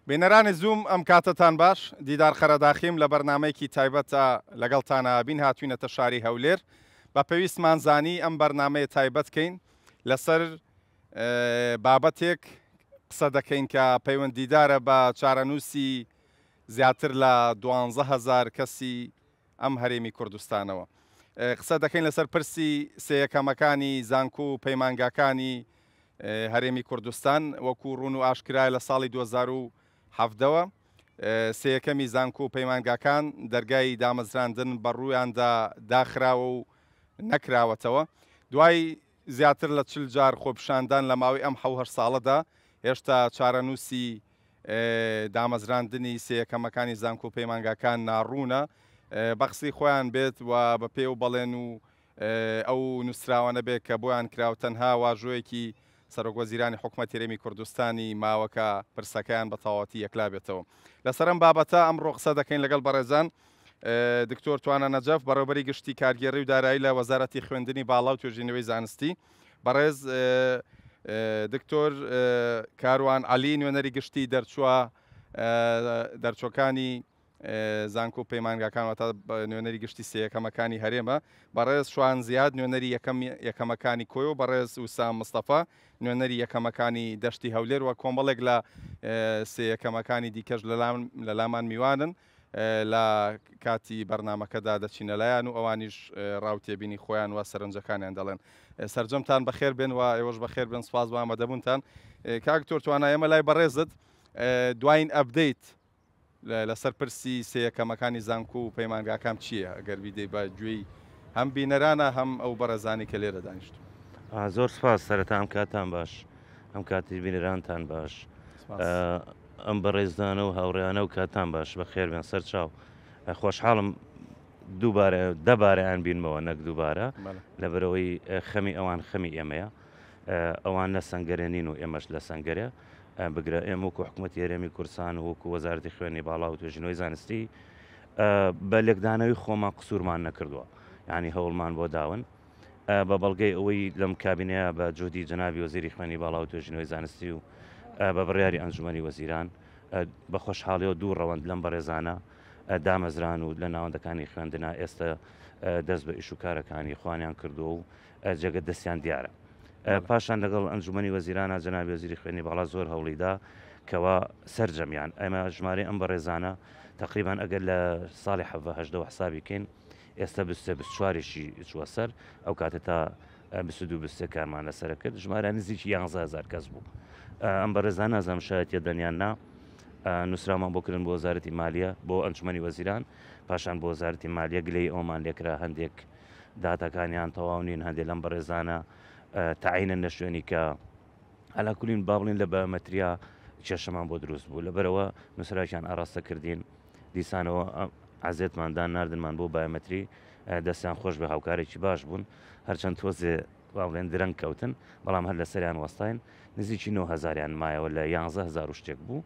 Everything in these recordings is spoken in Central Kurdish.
بینەرانی زووم ئەم کاتەتان باش، دیدار قەرەداخیم لە بەرنامەیەکی تایبەتە لەگەڵتانا بین هاتوینەتە شاری هەولێر بە پێویستمان زانی ئەم بەرنامەیە تایبەت کەین لەسەر بابەتێک قسە دەکەین کە پەیوەندیدارە بە چارەنووسی زیاتر لە 12,000 کەسی ئەم هەرێمی کوردستانەوە. قسە دەکەین لەسەر پرسی سێیەکەمەکانی زانکۆ و پەیمانگاکانی هەرێمی کوردستان وەکو ڕوون و ئاشکرایە لە ساڵی 2017ەوە سێیەکەمی زانکۆ و پەیمانگاکان دەرگای دامەزراندن بە ڕوویاندا داخراوە و نەکراوەتەوە دوای زیاتر لە 40 جار خۆپیشاندان لە ماوەی ئەم حەو هەشت ساڵەدا هێشتا چارەنووسی دامەزراندنی سێیەکەمەکانی زانکۆ و پەیمانگاکان ناڕوونە، بە قسەی خۆیان بێت و بە پێی ئەو بەڵێن و ئەو نووسراوانە بێت کە بۆیان کرا و تەنها واژۆیەکی سەرۆک وەزیرانی حکومەتی هەرێمی کوردستانی ماوە کە پرسەکەیان بە تەواوەتی یەکلا بێتەوە. لەسەر ئەم بابەتە ئەمڕۆ قسە دەکەین لەگەڵ بەڕێزان دکتۆر توانا نەجەف بەڕێوەبەری گشتی کارگێڕی و دارایی لە وەزارەتی خوێندنی باڵا و توێژینەوەی زانستی، بەڕێز دکتۆر کاروان عەلی نوێنەری گشتی دەرچووە دەرچووەکانی زانکۆ و پەیمانگاکان واتە نوێنەری گشتی سێیەکەمەکانی هەرێمە، بەڕێز شوان زیاد نوێنەری یەکەم یەکەمەکانی کۆیە و بەڕێز وسام مستەفا نوێنەری یەکەمەکانی دەشتی هەولێر و کۆمەڵێک لە سێیەکەمەکانی دیکەش لەلامان میوانن. لە کاتی بەرنامەکەدا دەچینە لایان و ئەوانیش ڕا و تێبینی خۆیان و سەرنجەکانیان دەڵێن. سەرجەمتان بەخێر بێن و ئێوەش بەخێر بێن، سپاس بۆ ئامادەبوونتان. کاک دکتۆر توانا، ئێمە لای بەڕێزت دواین update لەسەر پرسی سێیەکەمەکانی زانکۆ و پەیمانگاکان چییە؟ ئەگەر بیدەی بە گوێی هەم بینەرانە هەم ئەو بەڕێزانەی کە لێرە دانیشتوون. زۆر سپاس. سەرەتا ئەم کاتتان باش، ئەم کاتی بینەرانتان باش. ئەم بەڕێزانە و هاوڕێیانە و کاتان باش بەخێر بێن سەر چاو خۆشحاڵم دووبارە دەبارەیان بینمەوە نەک دووبارە لەبەرەوەی خەمی ئەوان خەمی ئێمەیە ئەوان لە سنگەرێ نین و ئێمەش لە سنگەرێ بگرە ئێمە وەکو حکوومەت هەرێمی کوردستان و وەکو وەزارەتی خوێنی باڵا و توێژینەوەی زانستی بە لێکدانەوەی خۆمان قسوورمان نەکردووە ینی هەوڵمان بۆ داون بە بەڵگەی ئەوەی لەم کابینەیە بە جوهدی جەنابی وەزیری خوێندنی باڵا و توێژینەوەی زانستی و بە بڕیاری ئەنجومەنی وەزیران بە خۆشحاڵیەوە دوو ڕەوەند لەم بەڕێزانە دامەزران و لە ناوەندەکانی خوێندنا ئێستا دەست بە ئیش و کارەکانی خوانیان کردووە و جێگە دەستیان دیارە. پاشان لەگەڵ ئەنجومەنی وەزیرانە جەنابی وەزیری خوێندنی باڵا زۆر هەوڵیدا کەوا سەرجەمیان ئەمە ژمارەی ئەم بەڕێزانە تقریبان ئەگەر لە ساڵی حەڤە هەژدەوە حسابی کەین ئێستا 23 24یشی چووە سەر ئەو کاتە تا 22 23 کارمان لەسەر کرد ژمارە نزیکی 11هزار کەس بوو ئەم بەڕێزان نازانم شایەتیە دەنیان نا نووسرامان بۆ کردن بۆ وەزارەتی مالیە بۆ ئەنجومەنی وەزیران پاشان بۆ وەزارەتی مالیە گلەی ئەومان لێکرا هەندێک داتاکانیان تەواو نین هەندێک لەم بەڕێزانە تەعینن لە شوێنی کە عەلاکولین با بڵین لە بایۆمەتریا کێشەمان بۆ دروست بوو لەبەرەوە نووسراکیان ئاراستە کردین دیسانەوە عەزێتمان دان ناردنمان بۆ بایۆمەتری دەستیان خۆش بێ هاوکارێکی باش بوون هەرچەند تۆزێ با بڵێن درەنگ کەوتن بەڵام هەر لەسەریان وەستاین نزیکی 9000یان مایەوە لە 11000 و شتێک بوو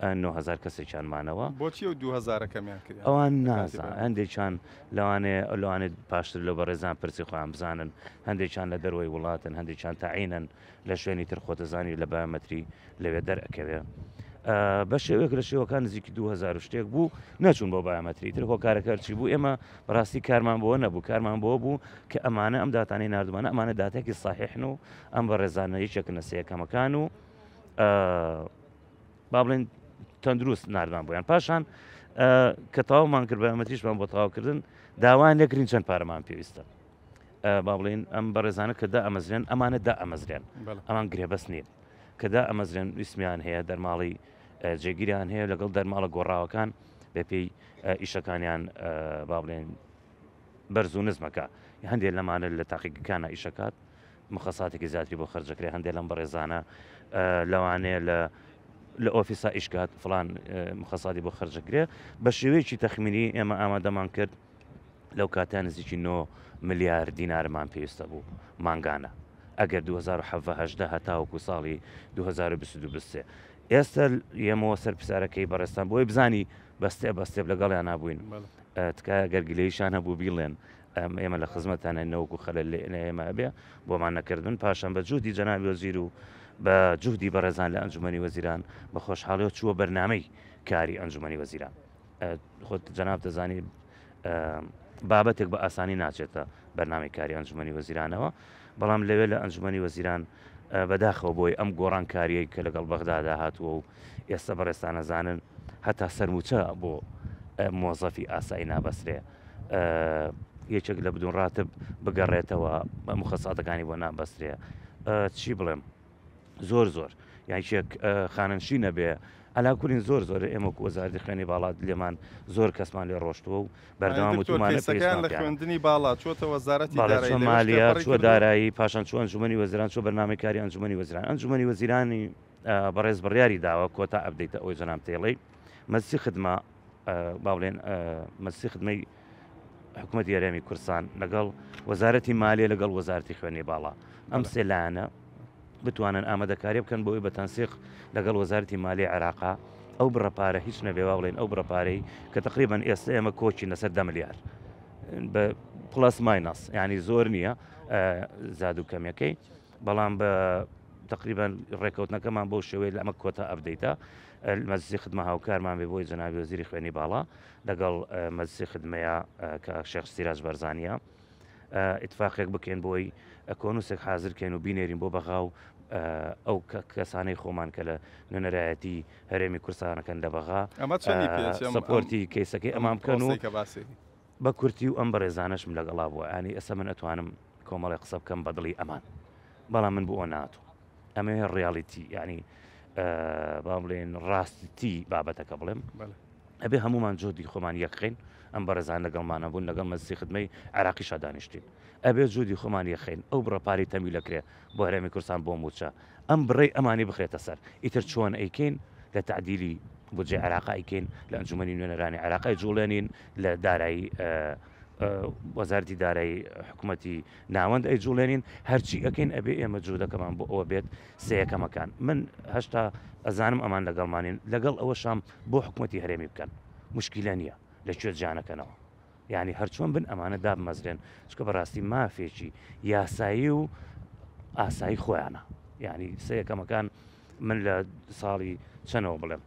9000 کەسێکیان مانەوە. بۆچی ئەو 2000 کەمیان کرد؟ ئەوان نازان هەندێکیان لەوانەیە لەوانێت پاشتر لەو بەڕێزان پرسی خۆیان بزانن هەندێکیان لە دەرەوەی وڵاتن هەندێکیان تەعینن لە شوێنی تر خۆتەزانی لە بایۆمەتری لەوێ دەرئەکەوێ بە شێوەیەک لە شێوەکان نزیکی 2000 شتێک بوو نەچوون بۆ بایۆمەتری تر هۆکارەکە چی بوو ئێمە بەڕاستی کارمان بۆ نەبوو کارمان بۆ بوو کە ئەمانە ئەم داتانەی نردومانە ئەمانە داتێکی ساحیحن و ئەم بەڕێزانە یەکێکن لە سێیەکەمەکان و با بڵێن تەندروست نردمان بۆیان پاشان کە تەواومان کرد بایۆمەتریشمان بۆ تەواوکردن داوایان لێکردین چەند پارەمان پێویستە با بڵێن ئەم بەڕێزانە کە دائەمەزرێن ئەمانە دائەمەزرێن ئەمان گرێبەست نین کە دائەمەزرێن ویسمیان هەیە دەرماڵی جێگیریان هەیە لەگەڵ دەرماڵە گۆڕاوەکان بەپێی ئیشەکانیان با بڵێن بەرز و نزمەکە هەندێک لەمانە لە تاقیگەکانە ئیشەکات مخەساتێکی زیاتری بۆ خەرجەکرێ هەندێک لەم بەڕێزانە لەوانەیە لە لە ئۆفیسا ئیشکات فلان مخەساتی بۆ خەرجەکرێ بە شێوەیەکی تەخمینی ئێمە ئامادەمان کرد لەو کاتە نزیکی 9 ملیار دینارمان پێویستە بوو مانگانە ئەگەر 2017 هەتاوەکو ساڵی 2023 ئێستا یەمەوە سەر پرسیارەکەی بەڕێزتان بۆی بزانی بەستێ بەستێ لەگەڵیان نابووین تکایە گەر گلەیشان هەبوو بیڵێن ئێمە لە خزمەتانە نەوەکو خەلەل لە ئێمە ئەبێ بۆمان نەکردن پاشان بە جوودی جەنابی وەزیر و بە جوهدی بەڕێزان لە ئەنجومەنی وەزیران بە خۆشحاڵیەوە چووە بەرنامەی کاری ئەنجومەنی وەزیران. خۆت جەناب دەزانی بابەتێک بە ئاسانی ناچێتە بەرنامەی کاری ئەنجومەنی وەزیرانەوە، بەڵام لەوێ لە ئەنجومەنی وەزیران بەداخەوە بۆی ئەم گۆڕانکاریەی کە لەگەڵ بەغدادا هاتووە و ئێستا بەڕێزتان ئەزانن هەتا سەرموچە بۆ مۆزەفی ئاسایی نابەسرێ، یەکێک لە بدون ڕاتب بگەڕێتەوە مخەساتەکانی بۆ نابەسترێ. چی بڵێم زۆر زۆر یانکێک خانەنشی نەبێ ئەلاکولین زۆر زۆر ئێمە وەزارەتی خوێنی باڵات لێمان زۆر کەسمان لێ ڕۆشتووە و بەردەوام وتومانە پێویستمان لە خوێندنی باڵا چۆتە وەزارەتی دارایی مالیە چوە دارایی پاشان چوە ئەنجومەنی وەزیران چوە بەرنامەی کاری ئەنجومەنی وەزیران ئەنجومەنی وەزیرانی بەڕێز بڕیاری داوە کۆتا update ە ئەوەی جەناب تێڵی مەجلسی خدمە با بڵێن مەجلسی خدمەی حکوومەتی هەرێمی کوردستان لەگەڵ وەزارەتی مالیە لەگەڵ وەزارەتی خوێنی باڵا ئەم سێ لایەنە بتوانن ئامادەکاری بکەن بۆی بە تەنسیق لەگەڵ وەزارەتی مالی عێراقا ئەو بڕە پارە هیچ نەبێ وا بڵێن ئەو بڕە پارەی کە تقریبان ئێستا ئێمە کۆچین لەسەر دە ملیار بە plus minus ینی زۆر نییە زاد و کەمەکەی بەڵام بە تقریبان ڕێکەوتنەکەمان بۆ شێوەیە لە ئەمە کۆتا update ە مەجلسی خدمە هاوکارمان بێ بۆی جەنابی وەزیری خوێنی باڵا لەگەڵ مەجلسی خدمەیە کە شێخ سیراج بەرزانیە ئیتفاقێک بکەین بۆی کۆنووسێک حازرکەین و بینێرین بۆ بەغا و ئەو کەسانەی خۆمان کە لە نوێنەرایەتی هەرێمی کوردستانەکەن لە بەغا support ی کەیسەکەی ئەمان بکەن و بە کورتی و ئەم بەڕێزانەشم لەگەڵا بووە ینی ئێستا من ئەتوانم کۆمەڵی قسە بکەم بە دڵی ئەمان بەڵام من بۆ ناتوو ئەمەوێ reality یعنی با بڵێن ڕاستی بابەتەکە بڵێم ئەبێ هەمومان جۆدی خۆمان یەکخین ئەم بەڕێزان لەگەڵمانە بوون لەگەڵ مەجلسی خدمەی عراقی شادانیشتین ئەبێ جودی خۆمان یەخین ئەو بڕە پارەی تەمی لەکرێ بۆ هەرێمی کوردستان بۆ موچە ئەم بڕەی ئەمانی بخرێتە سەر ئیتر چۆن ئەیکەین لە تعدیلی بودجەی عێراق ئەیکەین لە ئەنجومەنی نوێنەرانی عێراق ئەیجوڵێنین لە دارایی وەزارەتی دارایی حکوومەتی ناوەند ئەیجوڵێنین هەرچی ئەکەین ئەبێ ئێمە جوودەکەمان بۆ ئەوە بێت سێیەکەمەکان من هەشتا ئەزانم ئەمان لەگەڵمانین لەگەڵ ئەوە شام بۆ حکوومەتی هەرێمی بکەن مشکیلە نییە لە کوێ جیانەکەنەوە یعنی هەرچۆن بن ئەمانە دابمەزرێن چکە بەڕاستی مافێکی یاسایی و ئاسایی خۆیانە یعنی سێیەکەمەکان من لە ساڵی چەنەوە بڵێم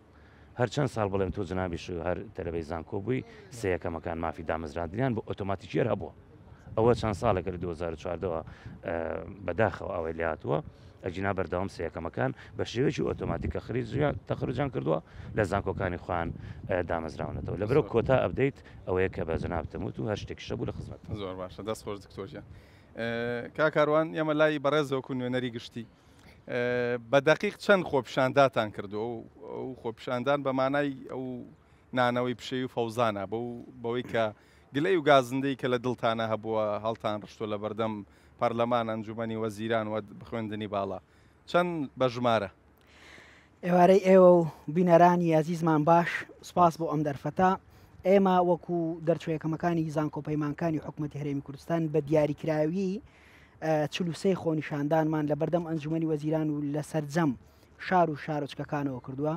هەر چەند ساڵ بڵێم تۆ جەنابیش هەر تەلەبەی زانکۆ بووی سێیەکەمەکان مافی دامەزراندنیان بۆ ئۆتۆماتیکی هەر هەبووە ئەوە چەند ساڵێکە لە 2014ەوە بەداخەوە ئەوەی لێهاتووە ئەگینا بەردەوام سێیەکەمەکان بە شێوەیەکی ئۆتۆماتیک کە خریجیان تەخرجیان کردووە لە زانکۆکانی خۆیان دامەزراونەتەوە لەبەرەوە کۆتا update ئەوەیە کە بە جەنابتم وت و هەر شتێکیش هەبوو لە خزمەت. زۆر باشە دەست خۆش دکتۆر گیان. کاک کاروان ئێمە لای بەڕێز وەکو نوێنەری گشتی بە دەقیق چەند خۆپیشانداتان کردووە و خۆپیشاندان بە مانای ئەو نانەوەی پشێوی و فەوزانە بەو بەوەی کە گلەی و گازندەی کە لە دڵتانە هەبووە هەڵتان ڕشتووە لە بەردەم پەرلەمان ئەنجومەنی وەزیران و خوێندنی باڵا چەند بە ژمارە؟ ئێوارەی ئێوە و بینەرانی ئازیزمان باش، سوپاس بۆ ئەم دەرفەتە. ئێمە وەکو دەرچوویەکەمەکانی زانکۆ پەیمانکانی حکوومەتی هەرێمی کوردستان بە دیاریکراوی 43 خۆنیشاندانمان لە بەردەم ئەنجومەنی وەزیران و لە سەرجەم شار و شارۆچکەکانەوە کردووە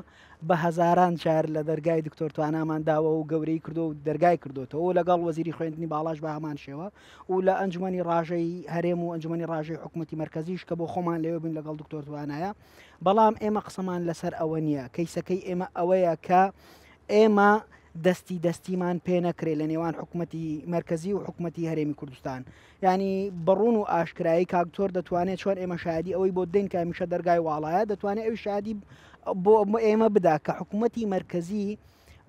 بە هەزاران جار لە دەرگای دکتۆر توانامان داوە و گەورەی کردو و دەرگای کردوتەوە لەگەڵ وەزیری خوێندنی باڵاش بە هەمان شێوە و لە ئەنجومەنی ڕاژەی هەرێم و ئەنجومەنی ڕاژەی حکوومەتی مەرکەزیش کە بۆ خۆمان لەوێ بووین لەگەڵ دکتۆر توانایە بەڵام ئێمە قسەمان لەسەر ئەوە نییە کەیسەکەی ئێمە ئەوەیە کە ئێمە دەستی دەستیمان پێ نەکرێت لە نێوان حکوومەتی مەرکەزی و حکوومەتی هەرێمی کوردستان ینی بەڕوون و ئاشکرایی کاکتۆر دەتوانێت چۆن ئێمە شادی ئەوەی بۆ دەین کە هەمیشە دەرگای واڵایە دەتوانێت ئەوی شادی بۆ ئێمە بدا کە حکوومەتی مەرکەزی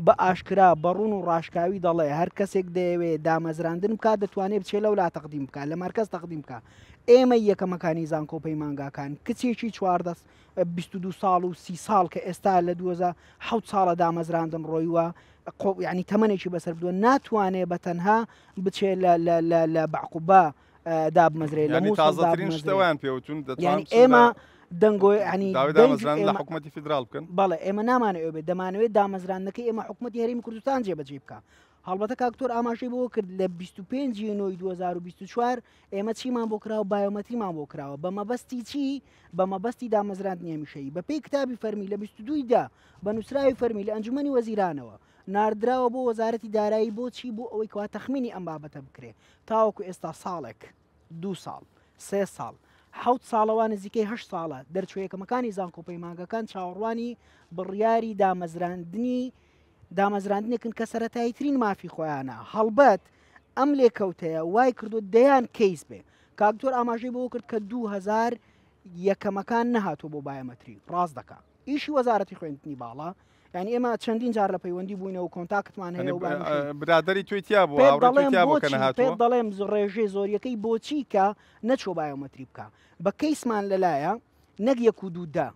بە ئاشکرا بە ڕوون و ڕاشکاوی دەڵێ هەر کەسێک دەیەوێ دامەزراندن بکات دەتوانێت بچێ لەولا تەقدیم بکات لە مەرکەز تەقدیم بکات ئێمەی یەکەمەکانی زانکۆ و پەیمانگاکان کچێکی 14 22 ساڵ و 30 ساڵ کە ئێستا لە 2007 ساڵە دامەزراندن ڕۆیوە ینی تەمەنێکی بەسەر بدووە ناتوانێ بە تەنها بچێ لە بەعقوبە دابمەزرێ لە موسڵ تازەترین شتەوەیان پێوتون دەتوانین ئێمە دەنگۆی ینی دامەزراندن لە حکوومەتی فیدراڵ بکەن بەڵێ ئێمە نامانەوێ بێت دەمانەوێت دامەزراندنەکەی ئێمە حکوومەتی هەرێمی کوردستان جێبەجێ بکە هەڵبەتە کاکتۆر ئاماژەی بۆ کرد لە 25 نۆی 2024 ئێمە چیمان بۆ کراوە بایۆمەتریمان بۆ کراوە بە مەبەستی چی بە مەبەستی دامەزراندنی هەمیشەیی بە پێی کتابی فەرمی لە 22 دا بە نووسراوی فەرمی لە ئەنجومەنی وەزیرانەوە ناردراوە بۆ وەزارەتی دارایی بۆ چی بۆ ئەوەی کەوا تەخمینی ئەم بابەتە بکرێ تاوەکو ئێستا ساڵێک دوو ساڵ سێ ساڵ. حەوت ساڵە وا نزیکەی هەشت ساڵە دەرچوە یەکەمەکانی زانکۆ پەیمانگەکان چاوەڕوانی بڕیاری دامەزراندنی دامەزراندنێکن کە سەرەتاییترین مافی خۆیانە هەڵبەت ئەم لێکەوتەیە وای کردو دەیان کەیس بێ کاک دکتۆر ئاماژەی بەوە کرد کە 2000 یەکەمەکان نەهاتوو بۆ بایۆمەتری ڕاست دەکا ئیشی وەزارەتی خوێندنی باڵا یانی ئێمە چەندین جار لە پەیوەندی بووینەوە کۆنتاکتمان هەیە و برادری توی تیا بوو دەڵێم بۆ کە نەهاتووە دەڵێم ڕێژەی زۆریەکەی بۆچی کە نەچوە بایۆمەتری بکە بە کەیسمان لەلایە نەک یەک و دوو دە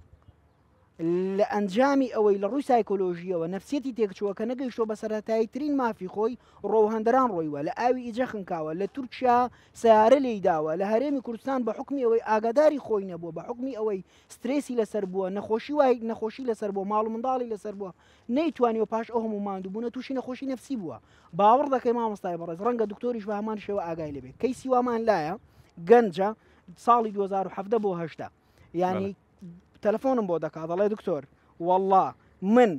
لە ئەنجامی ئەوەی لە ڕووی سایکۆلۆژیەوە نفسیەتی تێکچووە کە نەگەیشتووە بە سەرەتایی ترین مافی خۆی ڕۆهەندەران ڕۆیوە لە ئاوی ئیجە خنکاوە لە تورکیا سیارە لێیداوە لە هەرێمی کوردستان بە حکمی ئەوەی ئاگاداری خۆی نەبووە بە حکمی ئەوەی سترێسی لەسەر بووە، نەخۆشی وای نەخۆشی لەسەر بووە، ماڵ و منداڵی لەسەر بووە، نەیتوانیوە پاش ئەو هەموو ماندووبوونە تووشی نەخۆشی نەفسی بووە. باوەڕ دەکەی مامۆستای بەڕێز ڕەنگە دکتۆریش بە هەمان شێوە ئاگای لێ بێ. کەیسی وامان لایە گەنجە ساڵی 2017 بۆ 18 یانی تەلەفۆنم بۆ دەکا دەڵێ دکتۆر والله من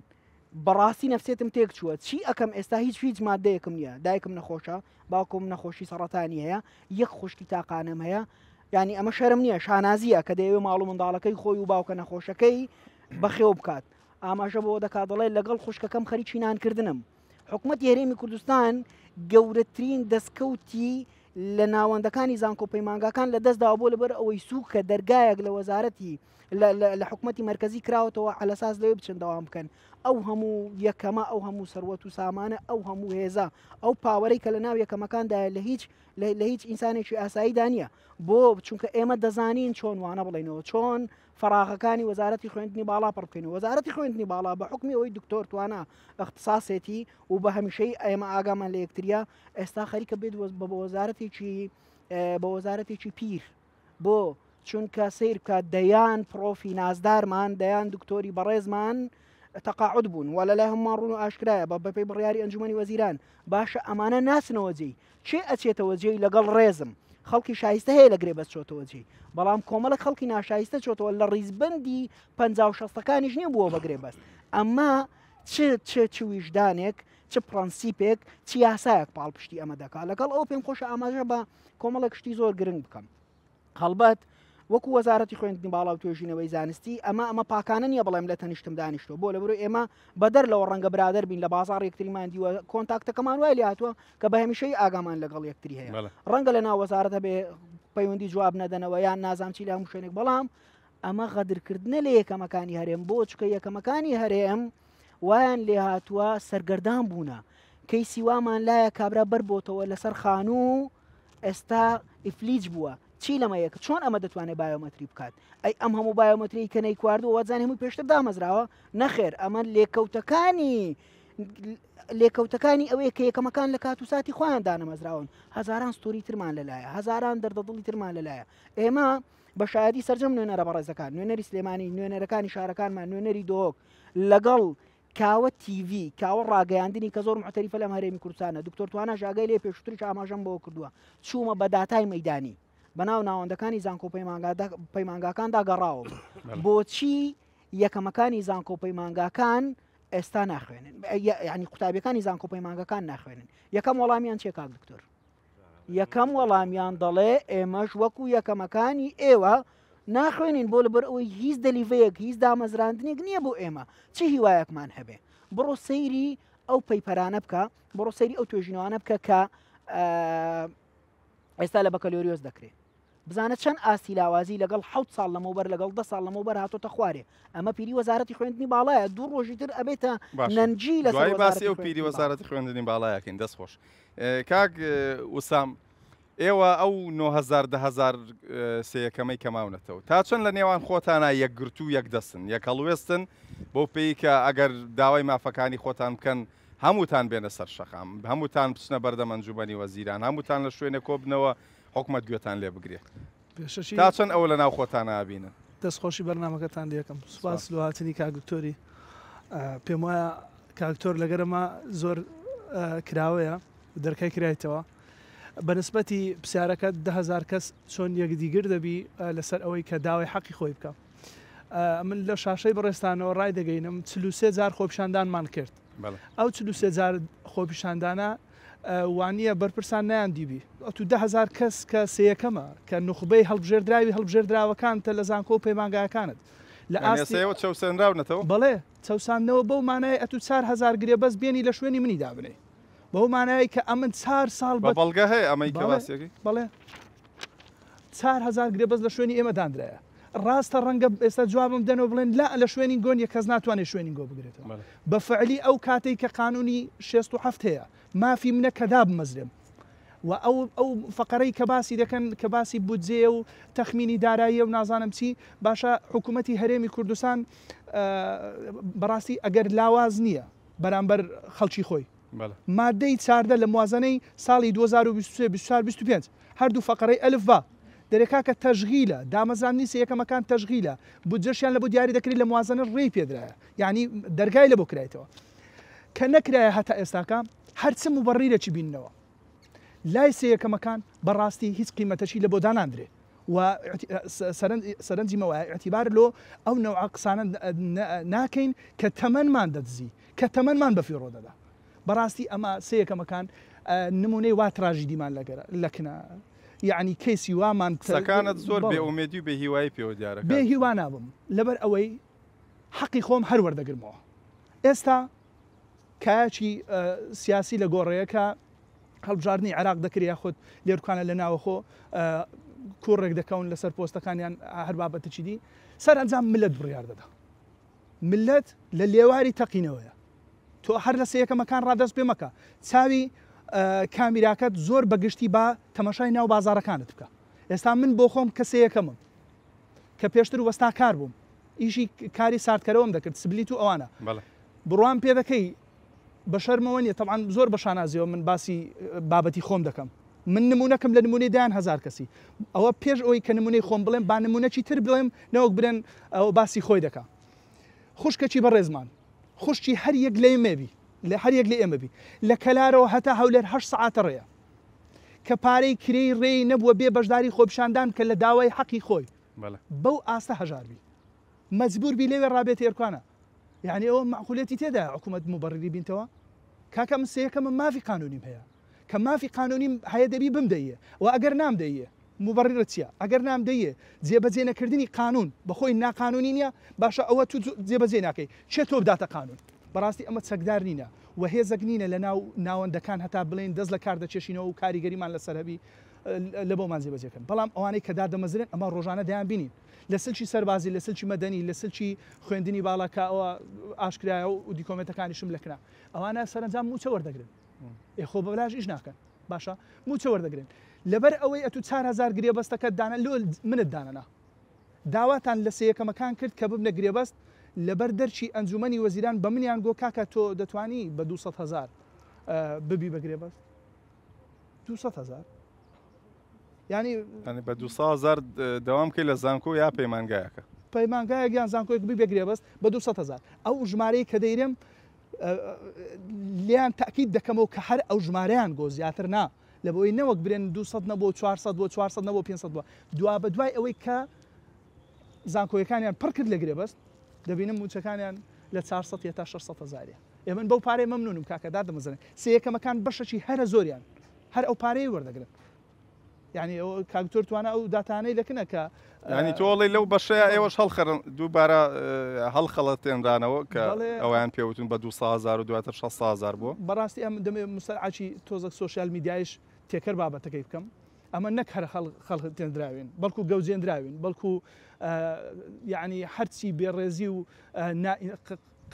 بەڕاستی نەفسێتم تێک چووە چی ئەکەم ئێستا هیچ هیچ مادەیەکم نییە دایکم نەخۆشە باوکم نەخۆشی سەڕەتانی هەیە یەک خوشکی تاقانەم هەیە یعنی ئەمە شەرم نییە شانازیە کە دەیەوێ ماڵ و منداڵەکەی خۆی و باوکە نەخۆشەکەی بەخێو بکات ئاماژە بۆ دەکات دەڵێ لەگەڵ خوشکەکەم خەریکی نانکردنم حکوومەتی هەرێمی کوردستان گەورەترین دەستکەوتی لە ناوەندەکانی زانکۆ پەیمانگاکان لە دەستداوە بۆ لەبەر ئەوەی سووکە دەرگایەک لە وەزارەتی لە حکومەتی مەرکەزی کراوەتەوە عەلەساس لەوێ بچن دەوام بکەن ئەو هەموو یەکەمە ئەو هەموو سەروەت و سامانە ئەو هەموو هێزە ئەو power ەی کە لە ناو یەکەمەکاندایە لە هیچ لە هیچ ئینسانێکی ئاساییدا نییە بۆ چونکە ئێمە دەزانین چۆن وانە بڵێنەوە چۆن فەراغەکانی وەزارەتی خوێندنی باڵا پڕ بکەین وەزارەتی خوێندنی باڵا بە حکمی ئەوەی دکتۆر توانا اختصاسێتی و بە هەمیشەی ئێمە ئاگامان لە یەکتریە ئێستا خەریکە بێت بە وەزارەتێکی بە وەزارەتێکی پیر بۆ؟ چونکە سەیر بکە دەیان پڕۆفی نازدارمان، دەیان دکتۆری بەڕێزمان تەقاعد بوون و لەلای هەموومان ڕوون و ئاشکرایە بە بەپێی بڕیاری ئەنجومەنی وەزیران. باشە ئەمانە ناچنەوە جێی؟ کێ ئەچێتەوە جێی لەگەڵ ڕێزم خەڵکی شایستە هەیە لە گرێبەست چۆتەوە جێی بەڵام کۆمەڵێک خەڵکی ناشایستە چۆتەوە لە ڕیزبەندی 50 و شەستەکانیش نییە بووە بە گرێبەست ئەمە چ چ چ ویژدانێک چ پرەنسیپێک چ یاسایەک پاڵپشتی ئەمە دەکات لەگەڵ ئەو پێم خۆشە ئاماژە بە کۆمەڵێک شتی زۆر گرنگ بکەم هەڵبەت وەکو وەزارەتی خوێندنی باڵا و توێژینەوەی زانستی ئەمە ئەمە پاکانە نییە بڵێم لە تەنیشتم دانیشتوە بۆ لەبەرو ئێمە بەدەر لەوە ڕەنگە برادەر بین لە بازاڕ یەکتریمان دیوە کۆنتاکتەکەمان وای لێهاتووە کە بە هەمیشەی ئاگامان لەگەڵ یەکتری هەیە ڕەنگە لە ناو وەزارەت هەبێ پەیوەندی جواب نەدەنەوە یان نازام چی لە هەموو شوێنێک بەڵام ئەمە غەدرکردنە لە یەکەمەکانی هەرێم بۆ چکە یەکەمەکانی هەرێم وایان لێهاتووە سەرگەردان بوونە کەیسی وامان لایە کابرا بەربۆتەوە لەسەر خانوو ئێستا ئیفلیج بووە چی لەمە یەک چۆن ئەمە دەتوانێت بایۆمەتری بکات ئەی ئەم هەموو بایۆمەتری کە نەیکواردووە وەزان هەمووی پێشتر دامەزراوە نەخێر ئەمە لێکەوتەکانی لێکەوتەکانی ئەوەیە کە یەکەمەکان لە کات و ساتی خۆیان دانەمەزراون هەزاران ستۆری ترمان لەلایە هەزاران دەردەدڵی ترمان لەلایە ئێمە بە شایەتی سەرجەم نوێنەرە بەڕێزەکان نوێنەری سلێمانی نوێنەرەکانی شارەکانمان نوێنەری دهۆک لەگەڵ کاوە تیڤی، کاوە ڕاگەیاندنی کە زۆر موعتەریفە لەم هەرێمی کوردستانە، دکتۆر تواناش ئاگای لێیە پێشووتریش ئاماژەم بەوە کردووە، چوومە بە داتای مەیدانی بەناو ناوەندەکانی زانکۆ پەیمانگاکاندا گەڕاوم بۆچی یەکەمەکانی زانکۆ پەیمانگاکان ئێستا ناخوێنن یعنی قوتابیەکانی زانکۆ پەیمانگەکان ناخوێنن یەکەم وەڵامیان چیە کاک دکتۆر؟ یەکەم وەڵامیان دەڵێ ئێمەش وەکو یەکەمەکانی ئێوە ناخوێنین بۆ لەبەر ئەوەی هیچ دەلیڤەیەک هیچ دامەزراندنێک نییە بۆ ئێمە چ هیوایەکمان هەبێ بڕۆ سەیری ئەو پەیپەرانە بکە بڕۆ سەیری ئەو توێژینەوانە بکە کە ئێستا لە بەکەلۆریۆس دەکرێت بزانە چەند ئاستی لاوازی لەگەڵ حەوت ساڵ لەمەوبەر لەگەڵ دە ساڵ لەمەوبەر هاتۆتە خوارێ ئەمە پیری وەزارەتی خوێندنی باڵایە دوو ڕۆژی تر ئەبێتە نەنجی لە دوای باسی ئەو پیری وەزارەتی خوێندنی باڵایەکەین دەست خۆش کاک وسام ئێوە ئەو 9000 10000 سێیەکەمەی کە ماونەتەوە تا چەند لە نێوان خۆتانە یەکگرتوو یەک دەستن یەک هەڵوێستن بۆ پێی کە ئەگەر داوای مافەکانی خۆتان بکەن هەمووتان بێنە سەر شەقام هەمووتان بچنە بەردەم ئەنجومەنی وەزیران هەمووتان لە شوێنێک کۆبنەوە حکومەت گوێتان لێ بگرێ. پێشەکی. تا چەند ئەوە لە ناو خۆتانا ئەبینن؟ دەست خۆشی بەرنامەکەتان لێکەم. سوپاس لۆ هاتنی کاک دکتۆری. پێم وایە کاک دکتۆر لەگەرما زۆر کراوەیە و دەرکای کرایتەوە. بە نسبەتی پرسیارەکەت 10000 کەس چۆن یەکدیگر دەبی لەسەر ئەوەی کە داوای حەقی خۆی بکە. من لە شاشەی بەڕێزتانەوە ڕایدەگەینم 43 جار خۆپیشاندانمان کرد. ئەو 43 جار خۆپیشاندانە. وانییە بەرپرسان نەیان دیبی ئەتوو 10,000 کەس کە سێیەکەمە کە نوخبەی هەڵبژێردراوی هەڵبژێردراوەکانتە لە زانکۆ و پەیمانگاکانت لە یانی ئاستی ئێستا ئێوە چەوسێنراونەتەوە؟ بەڵێ چەوساندنەوە بەو مانای ئەتوو 4000 گرێبەست بێنی لە شوێنی منی دابنێی بەو مانای کە ئەمن چار ساڵ بە بە بەڵگە هەیە ئەمەی کە بەڵێ باسی ئەکەی؟ بەڵێ 4000 گرێبەست لە شوێنی ئێمە دانرایە ڕاستە ڕەنگە ئێستا جوابم بدەنەوە بڵێن لا لە شوێنی گۆ نیە کەس ناتوانێت شوێنی گۆ بگرێتەوە بە فعلی ئەو کاتەی کە قانونی 67 هەیە مافی منە کە دابمەزرێم و ئەو ئەو فقرەی کە باسی دەکەن کە باسی بودجەیە و تەخمینی داراییە و نازانم چی باشە حکوومەتی هەرێمی کوردستان بەڕاستی ئەگەر لاواز نییە بەرامبەر خەڵکی خۆی ماددەی 14 لە موازنەی ساڵی 2023 24 25 هەردوو فەقەرەی ئەلف با دەرێ کاکە تەشغیلە، دامەزراندنی سێیەکەمەکان تەشغیلە، بودجەشیان لەبۆ دیاری دەکرێت لە موازنە ڕێی پێدرایە، یانی دەرگای لەبۆ کرایتەوە. کە نەکرایە هەتا ئێستاکە هەر چ موبەڕیرێکی بیننەوە لای سێیەکەمەکان بەڕاستی هیچ قیمەتەکی لەبۆ داناندرێ و سەرنجی مە وایە ئیعتیبار لۆ ئەو نەوعە قسانە ناکەین کە تەمەنمان دەدزی، کە تەمەنمان بەفیڕۆ دەدا. بەڕاستی ئەمە سێیەکەمەکان نمونەی وا تراژیدیمان لەکنە یەعنی کەیسی وامان قسەکانت زۆر بێ ئومێدی و بێ هیوایی پێوە دیارە بێ هیوا نابم لەبەر ئەوەی حەقی خۆم هەر وەردەگرمەوە ئێستا کایەکی سیاسی لە گۆڕەیە کە هەڵبژاردنی عێراق دەکرێت یاخود لێرکانە لە ناوەخۆ کوڕێک دەکەون لەسەر پۆستەکانیان هەر بابەتەکی دی سەرئەنجام ملت بڕیار دەدا ملت لە لێواری تەقینەوەیە تۆ هەر لە سێیەکەمەکان ڕا دەست پێ مەکە چاوی کامیراکەت زۆر بە گشتی با تەماشای ناو بازاڕەکانت بکە ئێستا من بۆ خۆم کە سێیەکەمم کە پێشتر وەستا کار بووم ئیشی کاری ساردکەرەوەم دەکرد سبلیت و ئەوانە بڕوام پێ دەکەی بە شەرمەوە نیە تەبعەن زۆر بە شانازیەوە من باسی بابەتی خۆم دەکەم من نمونەکەم لە نمونەی دەیان هەزار کەسی ئەوە پێش ئەوەی کە نمونەی خۆم بڵێم با نمونەکی تر بڵێم نەوەک برێن ئەوە باسی خۆی دەکا خوشکەکی بەڕێزمان خوشکی هەر یەک لە ئێمە بی لە هەر یەک لە ئێمە بی لە کەلارەوە هەتا هەولێر هەشت سەعاتە ڕێیە کە پارەی کرێی ڕێی نەبووە بێ بەشداری خۆپیشاندان بکە لە داوای حەقی خۆی بەو ئاستە هەژار بی مەجبور بی لەوێ ڕابێتە ئێرکانە یعنی ئەوە مەعقولیەتی تێدایە حکوومەت موبەڕیری بینتەوە کاکە من سێیەکەمم مافی قانونیم هەیە کە مافی قانونیم هەیە دەبی بمدەیێ و ئەگەر نامدەیێ موبەڕیڕت چیە ئەگەر نامدەیێ جێبەجێ نەکردنی قانون بەخۆی ناقانونی نیە باشە ئەوە تو جێبەجێ ناکەی کێ تۆ بداتە قانون بەڕاستی ئەمە چەکدار نینە و هێزەک نینە لە ناو ناوەندەکان هەتا بڵێین دەست لە کار دەکێشینەوە و کاریگەریمان لەسەر هەبی لە بۆمان جێبەجێ کەن بەڵام ئەوانەی کە دادەمەزرێن ئەمە ڕۆژانە دەیان بینین لە سلکی سەربازی لە سلکی مەدەنی لە سلکی خوێندنی باڵا کە ئەوە ئاشکرایە و دیکۆمێنتەکانیشم لەکنە ئەوانە سەرەنجام مووچە وەردەگرن ئێ خۆ بەبلاش ئیش ناکەن باشە مووچە وەردەگرن لەبەر ئەوەی ئەتوو 4000 گرێبەستەکەت دانا لۆ منت دانەنا داواتان لە سێیەکەمەکان کرد کە ببنە گرێبەست لەبەر دەرکی ئەنجومەنی وەزیران بە منیان گۆ کاکە تۆ دەتوانی بە 200 هەزار ببی بە گرێبەست 200 هەزار یانی بە 200 هەزار دەوام بکەی لە زانکۆ یا پەیمانگایەکە پەیمانگایەک یان زانکۆیەک بی بە گرێبەست بە 200 هەزار ئەو ژمارەی کە دەیرێم لێیان تاکید دەکەمەوە کە هەر ئەو ژمارەیان گۆ زیاتر نا لە بۆی نەوەک برێن 200 نەبوو 400 بۆ 400 نەبوو 500 بووە دوا بە دوای ئەوەی کە زانکۆیەکانیان پڕ کرد لە گرێبەست دەبینم موچەکانیان لە 400 تا 600 هەزاریە ئێ من بەو پارەیە مەمنونم کاکە دادەمەزرێن سێ یەکەمەکان بەشەکی هەرە زۆریان هەر ئەو پارەیە وەردەگرن یعنی ئەو کاک دکتۆر توانا ئەو داتانەی لەکنە کە ینی تۆڵی لەو بەشەیە ئێوەش هەڵخەرن دووبارە هەڵخەڵەتێنرانەوە کە ئەویان پێوتون بە 2000 و دواتر 600 بووە بەڕاستی ئەم دەمێ مستەلعاکی تۆزەک سۆشیال میدیایش تێکەر بابەتەکەی بکەم ئەمە نەک هەر خەڵتێندراوین بەڵکو گەوجێندراوین بەڵکو یعنی هەرچی بێڕێزی و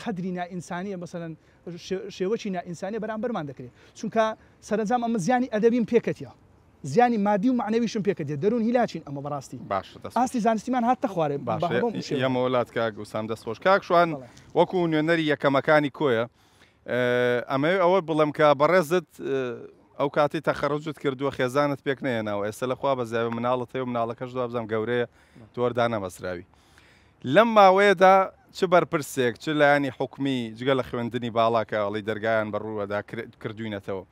قەدری نائینسانیە مەسەلەن شێوەکی نائینسانیە بەرامبەرمان دەکرێت چونکە سەرەنجام ئەمە زیانی ئەدەبیم پێکەتیە زیانی مادی و مەعنەویشم پێکەتیە دەروون هیلاکین ئەمە بەڕاستی باشە دەست ئاستی زانستیمان هاتتە خوارێ باشە بەم شێوە. یەمەوە لات کاک وسام دەست خۆش کاک شوان بەڵێ. وەکو نوێنەری یەکەمەکانی کۆیە ئەمەوێ ئەوە بڵێم کە بەڕێزت ئەو کاتەی تەخەڕوجت کردووە خێزانت پێک نەهێناوە ئێستا لە خوا بەزیابێ مناڵت هەیە و مناڵەکەش دوابزانم گەورەیە تۆ هەر دانەمەزراوی لەم ماوەیەدا چ بەرپرسێک، چ لایەنی حکومی جگە لە خوێندنی باڵا کە ئەڵێی دەرگایان بە ڕووەدا کردووینەتەوە،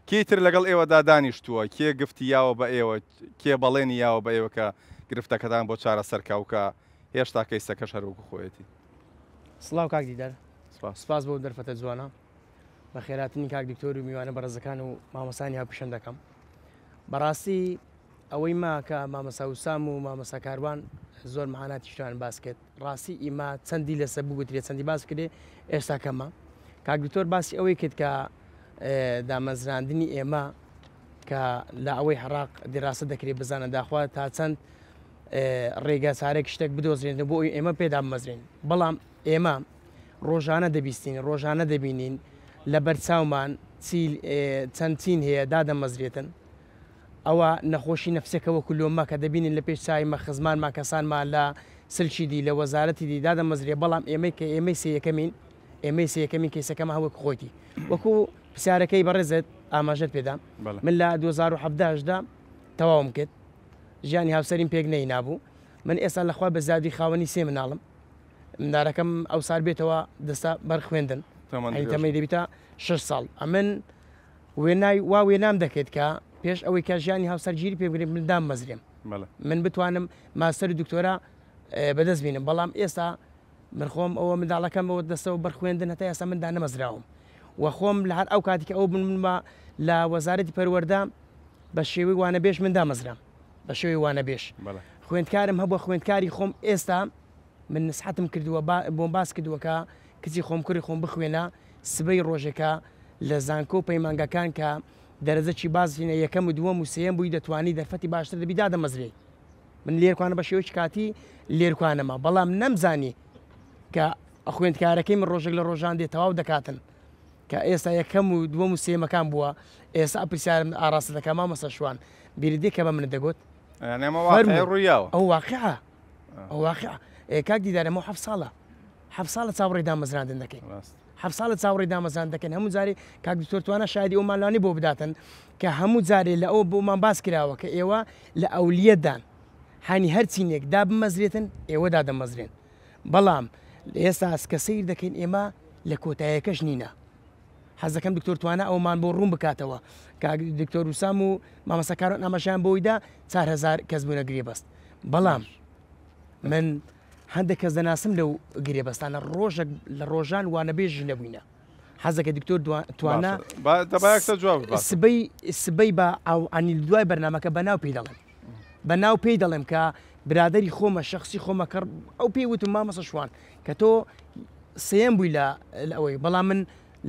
کێی تر لەگەڵ ئێوەدا دانیشتووە، کێ گفتی یاوە بە ئێوە، کێ بەڵێنی یاوە بە ئێوە کە گرفتەکەتان بۆ چارەسەر کا و کە هێشتا کەیسەکەش هەر وەکو خۆیەتی؟ سڵاو کاک دیدار، سپاس. سپاس بۆ دەرفەتە جوانە. بەخێراتنی کاک دکتۆر و میوانە بەڕێزەکان و مامۆستانی هاوپیشەم دەکەم. بەڕاستی ئەوەی ما کە مامۆستا وسام و مامۆستا کاروان زۆر معاناتی شتیان باس کرد ڕاستی ئیمە چەندی لەسەر بگوترێ چەندی باس کرێ ئێستا کەمە کاک دکتۆر باسی ئەوەی کرد کە دامەزراندنی ئێمە کە لە ئەوەی عراق دیراسە دەکرێت بزانە داخوا تا چەند ڕێگا چارێک شتێک بدۆزرێنەوە بۆ ئەوی ئێمە پێدا بمەزرێن بەڵام ئێمە ڕۆژانە دەبیستین ڕۆژانە دەبینین لە بەرچاومان چەند چین هەیە دادەمەزرێتن ئەوە نەخۆشی نەفسێکە وەکو لۆمە کە دەبینین لە پێش چاوی مە خزمانمان کەسانمان لە سلکی دی لە وەزارەتی دی دادەمەزرێ بەڵام ئێمەی کە ئێمەی سێیەکەمین ئێمەی سێیەکەمین کەیسەکەمان هەر وەکو خۆیتی وەکو پرسیارەکەی بەڕێزت ئاماژەت پێدا من لە 2017 دا تەواوم کرد ژیانی هاوسەریم پێک نەینابوو من ئێستا لەخوا بە زیادی خاوەنی سێ مناڵم مندارەکەم ئەوسار بێتەوە دەستە بەر خوێندن تەمەی دەبیتە 6 ساڵ ئەمن وێنای وا وێنام دەکرد کە پێش ئەوەی کە ژیانی هاوسەرگیری پێ بگرێت من داممەزرێم من بتوانم ماستەر و دکتۆرا بەدەست بینم بەڵام ئێستا من خۆم ئەوە منداڵەکەم ئەوە دەستەوە بەر خوێندن هەتا ئێستا من دانەمەزراوم و خۆم لە هەر ئەو کاتی کە ئەو بن من لە وەزارەتی پەروەردە بە شێوەی وانەبێژ من دامەزرام بە شێوەی وانەبێژ خوێندکارم هەبووە خوێندکاری خۆم ئێستا من نسحەتم کردووە بۆم باس کردووە کە کچی خۆم کوڕی خۆم بخوێنە سبەی ڕۆژێکە لە زانکۆ و پەیمانگاکان کە دەرەجەکی بازینە یەکەم و دووەم و سێیەم بووی دەتوانی دەرفەتی باشتر دەبی دادەمەزرێی من لێرکوانە بە شێوەیەکی کاتی لێرکوانەمە بەڵام نەمزانی کە خوێندکارەکەی من ڕۆژێک لە ڕۆژان دێ تەواو دەکاتن کە ئێستا یەکەم و دووەم و سێیەمەکان بووە ئێستا پرسیارم ئاراستە دەکا مامۆستا شوان بیرت دێ کە بە منت دەگوت یعنی ئەمە واقعی ڕوویاوە ئەو واقعە ئەو واقعە کاک دیدار ئەمە حەفت ساڵە حەفت ساڵە چاوەڕێی دامەزراندن دەکەین حەفت ساڵە چاوەڕێی دامەزراندن دەکەین هەموو جارێ کاک دکتۆر توانا شایدی ئەو مالانی بۆ بداتن کە هەموو جارێ لە ئەوە بۆمان باس کراوە کە ئێوە لە ئەولیەتدان هانی هەر چینێک دابمەزرێتن ئێوە دادەمەزرێن بەڵام ئێستا کە سەیر دەکەین ئێمە لە کۆتایەکەش نینە حەز دەکەم دکتۆر توانا ئەومان بۆ ڕوون بکاتەوە کاک دکتۆر وسام و مامۆستا کارۆن ئاماژەیان بۆی دا 4000 کەس بوونە گرێبەست بەڵام من هەندێک کەس دەناسم لەو گرێبەستانە ڕۆژێک لە ڕۆژان وانەبێژی نەبووینە حەزەکە دکتۆر توانا سبەی سبەی بە ئەنی دوای بەرنمەکە بەناو پێی دەڵێم بە ناو پێی دەڵێم کە برادری خۆمە شخصی خۆمە کە ئەو پێی وتم مامەسە شوان کە تۆ سێم بووی لە ئەوەی بەڵام من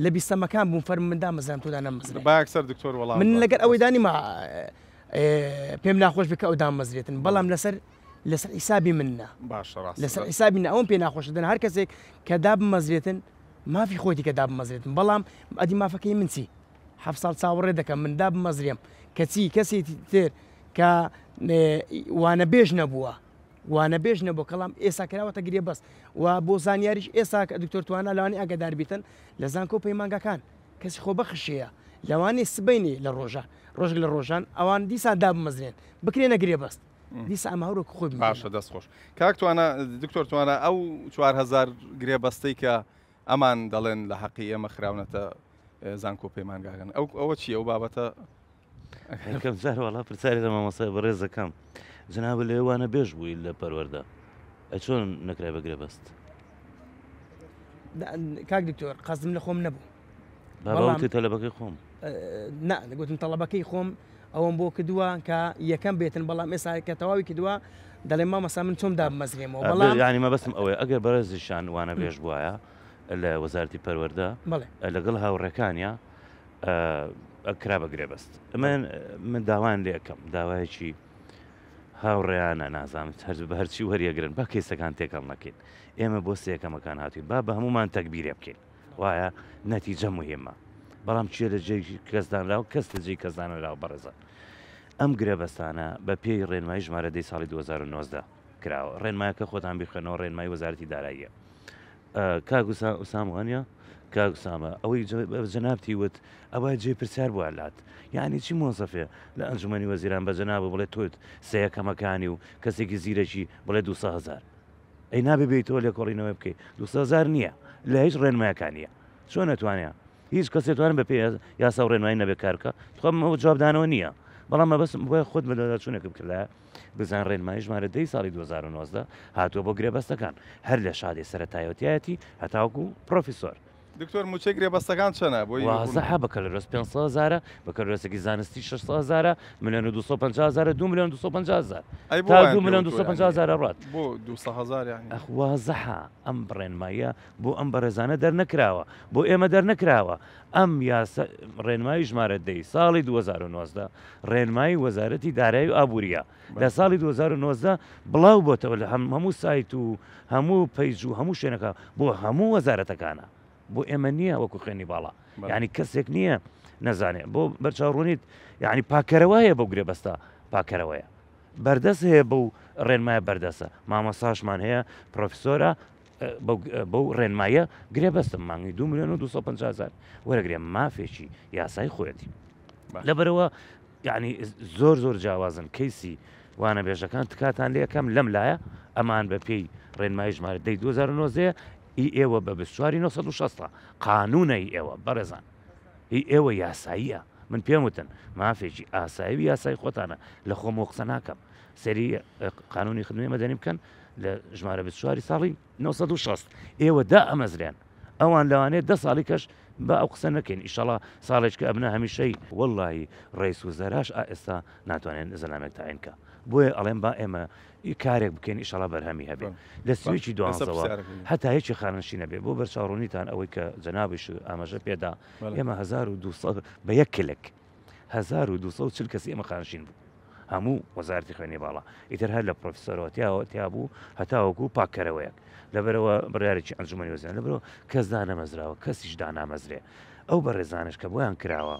لە بیستەمەکان بووم فەرم من دامەزرام تۆدا نەمەزرێ باکسەر دکتۆر وەڵام من لەگەر ئەوەی دانیمە پێم ناخۆش بکە ئەو دامەزرێتن بەڵام لەسەر لەسەر حیسابی من نا باشە ڕاستە لەسەر حیسابی نا ئەوم پێ ناخۆشە دەنا هەر کەسێک کە دابمەزرێتن مافی خۆیتی کە دابمەزرێتن بەڵام ئەدی مافەکەی من چی حەفت ساڵ چاوەڕێ دەکەم من دابمەزرێم کەچی کەسی تر کە وانەبێژ نەبووە وانەبێژ نەبوو کەڵام ئێسا کراوەتە گرێبەست و بۆ زانیاریش ئێسا کە دکتۆر توانا لەوانی ئاگادار بیتن لە زانکۆ پەیمانگاکان کەسی خۆبەخش هەیە لەوانەیە سبەینێ لە ڕۆژان ڕۆژێک لە ڕۆژان ئەوان دیسان دابمەزرێن بکرێنە گرێبەست دیسان ئەمە هەر وەکو خۆی بمێنێ. باشە دەست خۆش کاک توانا دکتۆر توانا ئەو 4000 گرێبەستەی کە ئەمان دەڵێن لە حەقی ئێمە خراونەتە زانکۆ پەیمانگاکان ئەو ئەوە چی ئەو بابەتە یەکەم جار وەڵا پرسیاری لە مامۆستای بەڕێز دەکەم جنابت لەوێ وانە بێژ بووی لە پەروەردە ئەی چۆن نەکرای بە گرێبەست کاک دکتۆر قەزم لە خۆم نەبوو بەڵام تەلەبەکەی خۆم نا گوتم تەڵەبەکەی خۆم ئەوەم بۆ کردووە کە یەکەم بێتن بەڵام ئێستا کە تەواوی کردووە دەڵێ مامەسا من چۆم دابمەزرێمەوە بەڵام ینی مەبەستم ئەوەیە ئەگەر بەڕێزیشان وانە بێژ بواە لە وەزارتی پەروەردە لەگەڵ هاوڕێکانیا ئەکرا بە گرێبەست من من داوایان لێ ئەکەم داوایەکی هاوڕێیانە نازانم هەر بە هەرچی وەریەگرن با کەیسەکان تێکەڵ نەکەین ئێمە بۆ سێکەمەکان هاتوین با بە هەمومان تەکبیرێ بکەین وایە نەتیجە مهمە بەڵام چێ لە جێی کەس دانراو کەس لە جێی کەس دانراو بەڕێزان ئەم گرێبەستانە بە پێی ڕێنمایی ژمارە دەی ساڵی 2019 کراوە ڕێنمایەکە خۆتان بیخوێنەوە ڕێنمایی وەزارەتی داراییە کاک ئوسام وانە؟ کاک ئوسامە ئەوەی جەنابتی وت ئەوە جێ پرسیار بووە لات یعنی چی مۆزەفێ لە ئەنجومەنی وەزیران بە جەناب بڵێ تۆت سەیەکەمەکانی و کەسێکی زیرەکی بڵێ 200 هەزار ئەی نابێ بێیتەوە لێکۆڵینەوە بکەی 200 هەزار نییە لە هیچ ڕێنمایەکان نییە چۆن نەتوانێ هیچ کەسێ توانن بە پێی یاسا و ڕێنمایی نەبێ کار بکە تخوا ئەوە جوابدانەوە نییە بەڵام مەبەستم بۆیە خۆت بەدواداچوونێکم کردایە بزان ڕێنمایی ژمارە دەی ساڵی 2019 هاتووە بۆ گرێبەستەکان هەر لە شادێ سەرەتایەتیایەتی هەتاوەکو پرۆفیسۆر. دکتۆر مووچەی گرێبەستەکان چەنە بۆی وازحە بەکەلۆریۆس 500 هەزارە بەکەلۆریۆسێکی زانستی 600 هەزارە ملیۆن و 250 هەزارە 2 ملیۆن 250 هەزار ئەی بۆ تا وایان 2 ملیۆن پێ وتووە 250 یانی هەزارە ڕات بۆ 200 هەزار یانی ئەخ وازحە ئەم ڕێنماییە بۆ ئەم بەڕێزانە دەرنەکراوە بۆ ئێمە دەرنەکراوە ئەم یاسا ڕێنمایی ژمارە دەی ساڵی 2019 ڕێنمایی وەزارەتی دارایی و ئابووریە لە ساڵی 2019 بڵاو بۆتەوە لە هەموو سایت و هەموو page و هەموو شوێنەکە بۆ هەموو وەزارەتەکانە بۆ ئێمە نییە وەکو خوێنی باڵا یعنی کەسێک نییە نەزانێ بۆ بەرچاوڕوونیت یعنی پاکەرەوەیە بۆ گرێبەستە پاکەرەوەیە بەردەست هەیە بەو ڕێنمایە بەردەسە مامۆساشمان هەیە پرۆفسۆرە بەو ڕێنمایە گرێبەستم مانگی 2 میلیۆن و 250 هزار وەرەگرێ مافێکی یاسای خۆیەتی لەبەرەوە یعنی زۆر زۆر جیاوازن کەیسی وانەبێژەکان تکاتان لێکەم لەم لایە ئەمان بە پێی ڕێنمایی ژمارە دەی 2009 ئی ئێوە بە 24 960 قانونە ئی ئێوە بەڕێزان ئی ئێوە یاساییە من پێم وتن مافێکی ئاسایی و یاسای خۆتانە لە خۆمەوە قسە ناکەم سەری قانونی خدمەی مەدەنی بکەن لە ژمارە 24 ساڵی 960 ئێوە دا ئەمەزرێن ئەوان لەوانەیە دە ساڵی کەش با ئەو قسە نەکەین ئیشەڵا ساڵێککە ئەبنە هەمیشەی وەڵڵاهی ڕەیس وزەراش ئا ئێستا ناتوانێن زەلامێک تاعین کا بۆیە ئەڵێم با ئێمە کارێک بکەین ئیشەڵا بەرهەمی هەبێ لە سویچی دوانزەوە هەتا یەکی خانەنشین نەبێ بۆ بەرچاوڕوونیتان ئەوەی کە جەنابیش ئاماژە پێدا ئێمە 1200 بە یەک کلک 1240 کەسی ئێمە خانشین بوو هەموو وەزارەتی خوێندنی باڵا ئیتر هەر لە پرۆفیسۆرەوە تیاوە تیا بوو هەتاوەکو پاککەرەوەیەک لەبەرەوە بڕیارێکی ئەنجومەنی وەزیران لەبەرەوە کەس دانەمەزراوە کەسیش دانامەزرێ ئەو بەڕێزانش کە بۆیان کراوە